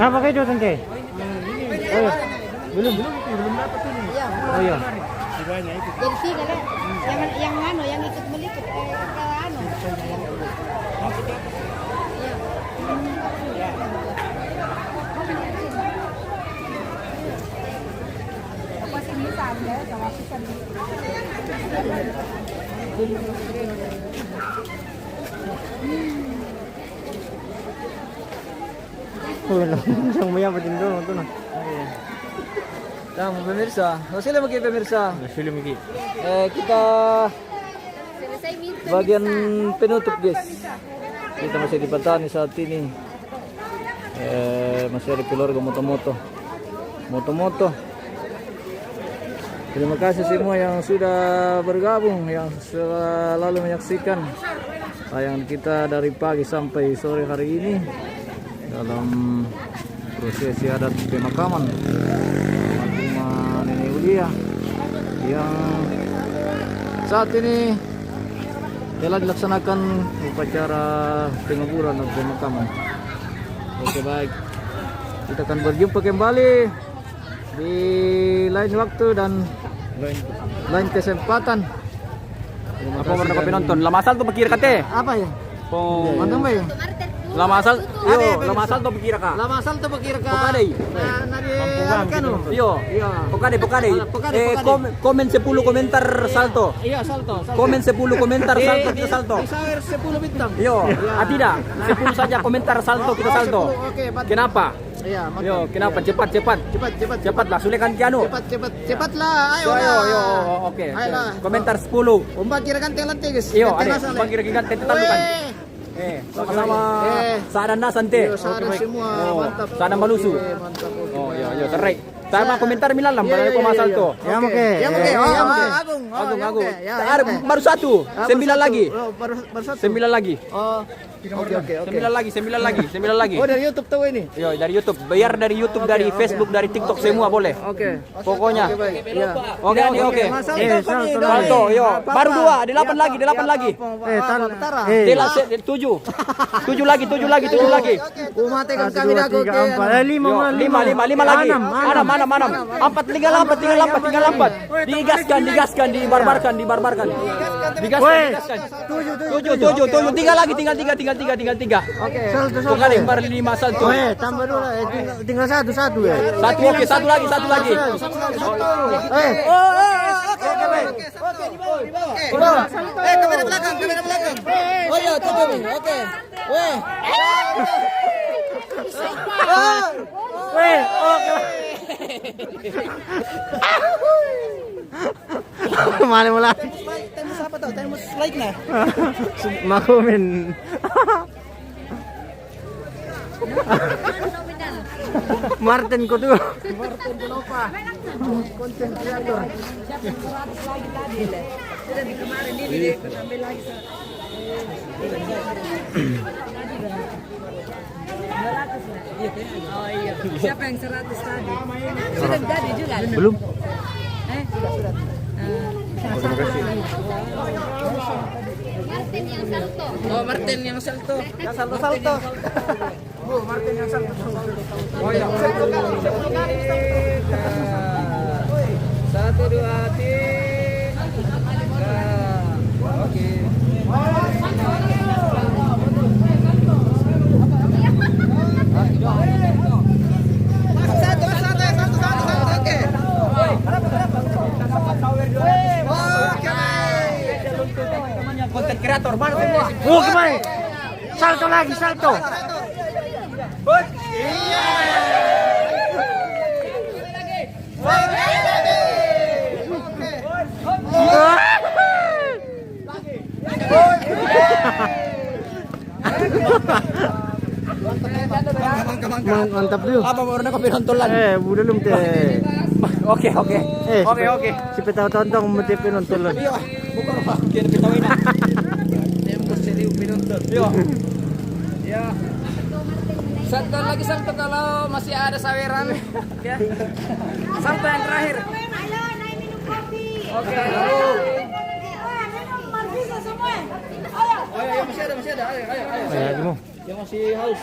Apa kayo, Tante? Oh, iya. Belum. Belum, belum dapat ini. Iya. Oh, iya. Jadi tiga lah. Yang, yang anu, yang ikut meliput, eh, ke anu. Iya. Apa sih ini, Sande? Sama aku kan. Uy, langsung maya pa din doon, ito na. Nah, pemirsa, masih lagi, pemirsa. Masih lagi. Eh, kita bagian penutup, guys. Kita masih di Patani saat ini. Eh, masih ada keluarga Moto-Moto. Moto-Moto. Terima kasih semua yang sudah bergabung, yang selalu menyaksikan tayangan kita dari pagi sampai sore hari ini dalam prosesi adat pemakaman almarhumah Nenek Ulia yang saat ini telah dilaksanakan upacara penguburan dan pemakaman. Oke, baik. Kita akan berjumpa kembali di lain waktu dan lain kesempatan. Apa warna kopi nonton? Lama asal tu pikir kate. Apa ya? Oh. Mantap, Bay. Lama asal, yo, lama asal tu pikir ka. Lama asal tu pikir ka. Pokadei. Nah, nah, di, anu, kanu. Yo. Iya. Pokadei, pokadei. Alah, pokadei, eh, pokadei. Kom-, komen sepuluh komentar salto. Iya, salto, salto. Komen sepuluh komentar salto, kita salto. Di, di share sepuluh bintang. Yo, iya. Ah, tidak. Sepuluh saja komentar salto, kita salto. Oh, sepuluh. Oke, empat. Kenapa? Iya, mantap. Yo, kenapa? Iya. Cepat, cepat. Cepat, cepat. Cepatlah, sulekan ki anu. Cepat, cepat. Cepatlah, ayo, ayo, lah. Yo, oke. Ayolah. Komentar sepuluh. Umpa kira kan telat, guys. Iyo, ada. Umpa kira kan telat, tandukan. Eh, sama-sama. Eh. Sa' dan nasan te. Iyo, sa' dan semua. Oh, mantap. Sa' dan malusu. Oke, mantap, oke. Oh, iyo, iyo, serai. Sama komentar milalam, iyo, iyo, iyo, salto. Ya, oke. Ya, oke. Eh, oh, ya, oke. Agung, oh, Agung, ya, Agung. Oke. Ya, ya, oke. Baru satu. Ah, baru satu. Sembilan lagi. Oh, baru, baru satu. Sembilan lagi. Oh. Oke, oke, oke. Sembilan lagi, sembilan lagi, sembilan lagi. Oh, dari YouTube tahu ini? Yo, dari YouTube. Biar dari YouTube, oke, dari Facebook, dari TikTok, semua boleh. Oke. Pokoknya. Oke, baik. Iya. Oke, oke, oke. Mas Salto, eh, Salto, Salto, yo. Baru dua, delapan lagi, delapan lagi. Eh, tan-, eh. Tujuh. Tujuh lagi, tujuh lagi, tujuh lagi. Satu, dua, tiga, empat. Eh, lima, lima, lima, lima lagi. Enam, enam, enam. Empat, tinggal empat, tinggal empat, tinggal empat. Digaskan, digaskan, dibarbarkan, dibarbarkan. Digaskan, digaskan. Tujuh, tujuh, tujuh. Tinggal lagi, tinggal tiga, tinggal tiga, tinggal tiga. Oke. Salto, salto. Tukar yang baru lima, salto. Oh, eh, tambah dulu lah. Eh, tinggal, tinggal satu, satu ya. Satu, oke, satu lagi, satu lagi. Satu, satu, satu. Eh. Oh, oh, oh, oke, oke, oke. Oke, di bawah, di bawah. Oke. Eh, kamera belakang, kamera belakang. Oh iya, tuh, tuh, oke. Weh. Weh, oke. Mana mula? Tembus apa tau? Tembus like na. Makumin. Martin Kudu. Martin Kunopa. Konten kreator. Siapa yang seratus lagi tadi, Le? Sudah di kemarin ini, deh, tambah lagi. Dua ratus, ya? Oh, iya. Siapa yang seratus tadi? Sudah jadi juga, Le? Belum. Eh? Sudah, sudah. Ah. Oh, terima kasih. Martin yang salto. Oh, Martin yang salto. Yang salto-salto. Bu, Martin yang salto. Oh, iya. Satu, dua, tiga. Oke. Satu, satu, satu, satu, satu, oke. Oke, baik. Konten kreator, mana semua? Oke, baik. Salto lagi, salto. Mantap dulu. Apa baru nak pinontolan? Eh, udah lum te. Oke, oke. Eh, oke, oke. Si petaw tontong mesti pinontolan. Iya, bukan apa, kita petaw ini. Tembus jadi pinonton. Iya. Ya. Satu lagi, satu, kalau masih ada saweran. Ya. Satu yang terakhir. Ayo, naik minum kopi. Oke. Ayo, minum, Markisa semua. Ayo. Ayo, ayo, masih ada, masih ada. Ayo, ayo, ayo. Ayo, kamu. Yang masih haus.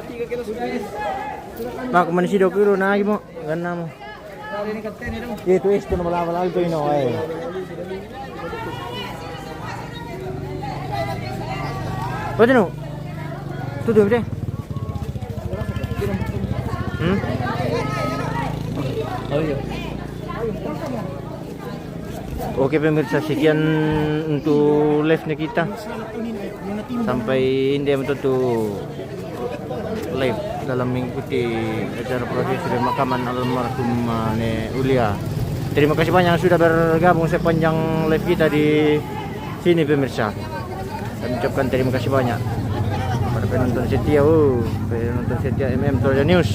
Tiga kilo sudah. Mak, mana si Doku, nah, gimana? Ganam. Itu es tu nama lama lalu tu, ino, eh. Apa tu, no? Tu tu, betul? Hmm? Oh, iya. Oke, pemirsa, sekian untuk live-nya kita. Sampai ini dia betul tu live dalam mengikuti acara prosesi pemakaman almarhum, uh, Nek Ulia. Terima kasih banyak yang sudah bergabung sepanjang live kita di sini, pemirsa. Kami ucapkan terima kasih banyak kepada penonton setia, oh, penonton setia M M Toraja News.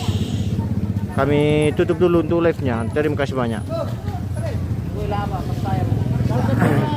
Kami tutup dulu untuk live-nya. Terima kasih banyak.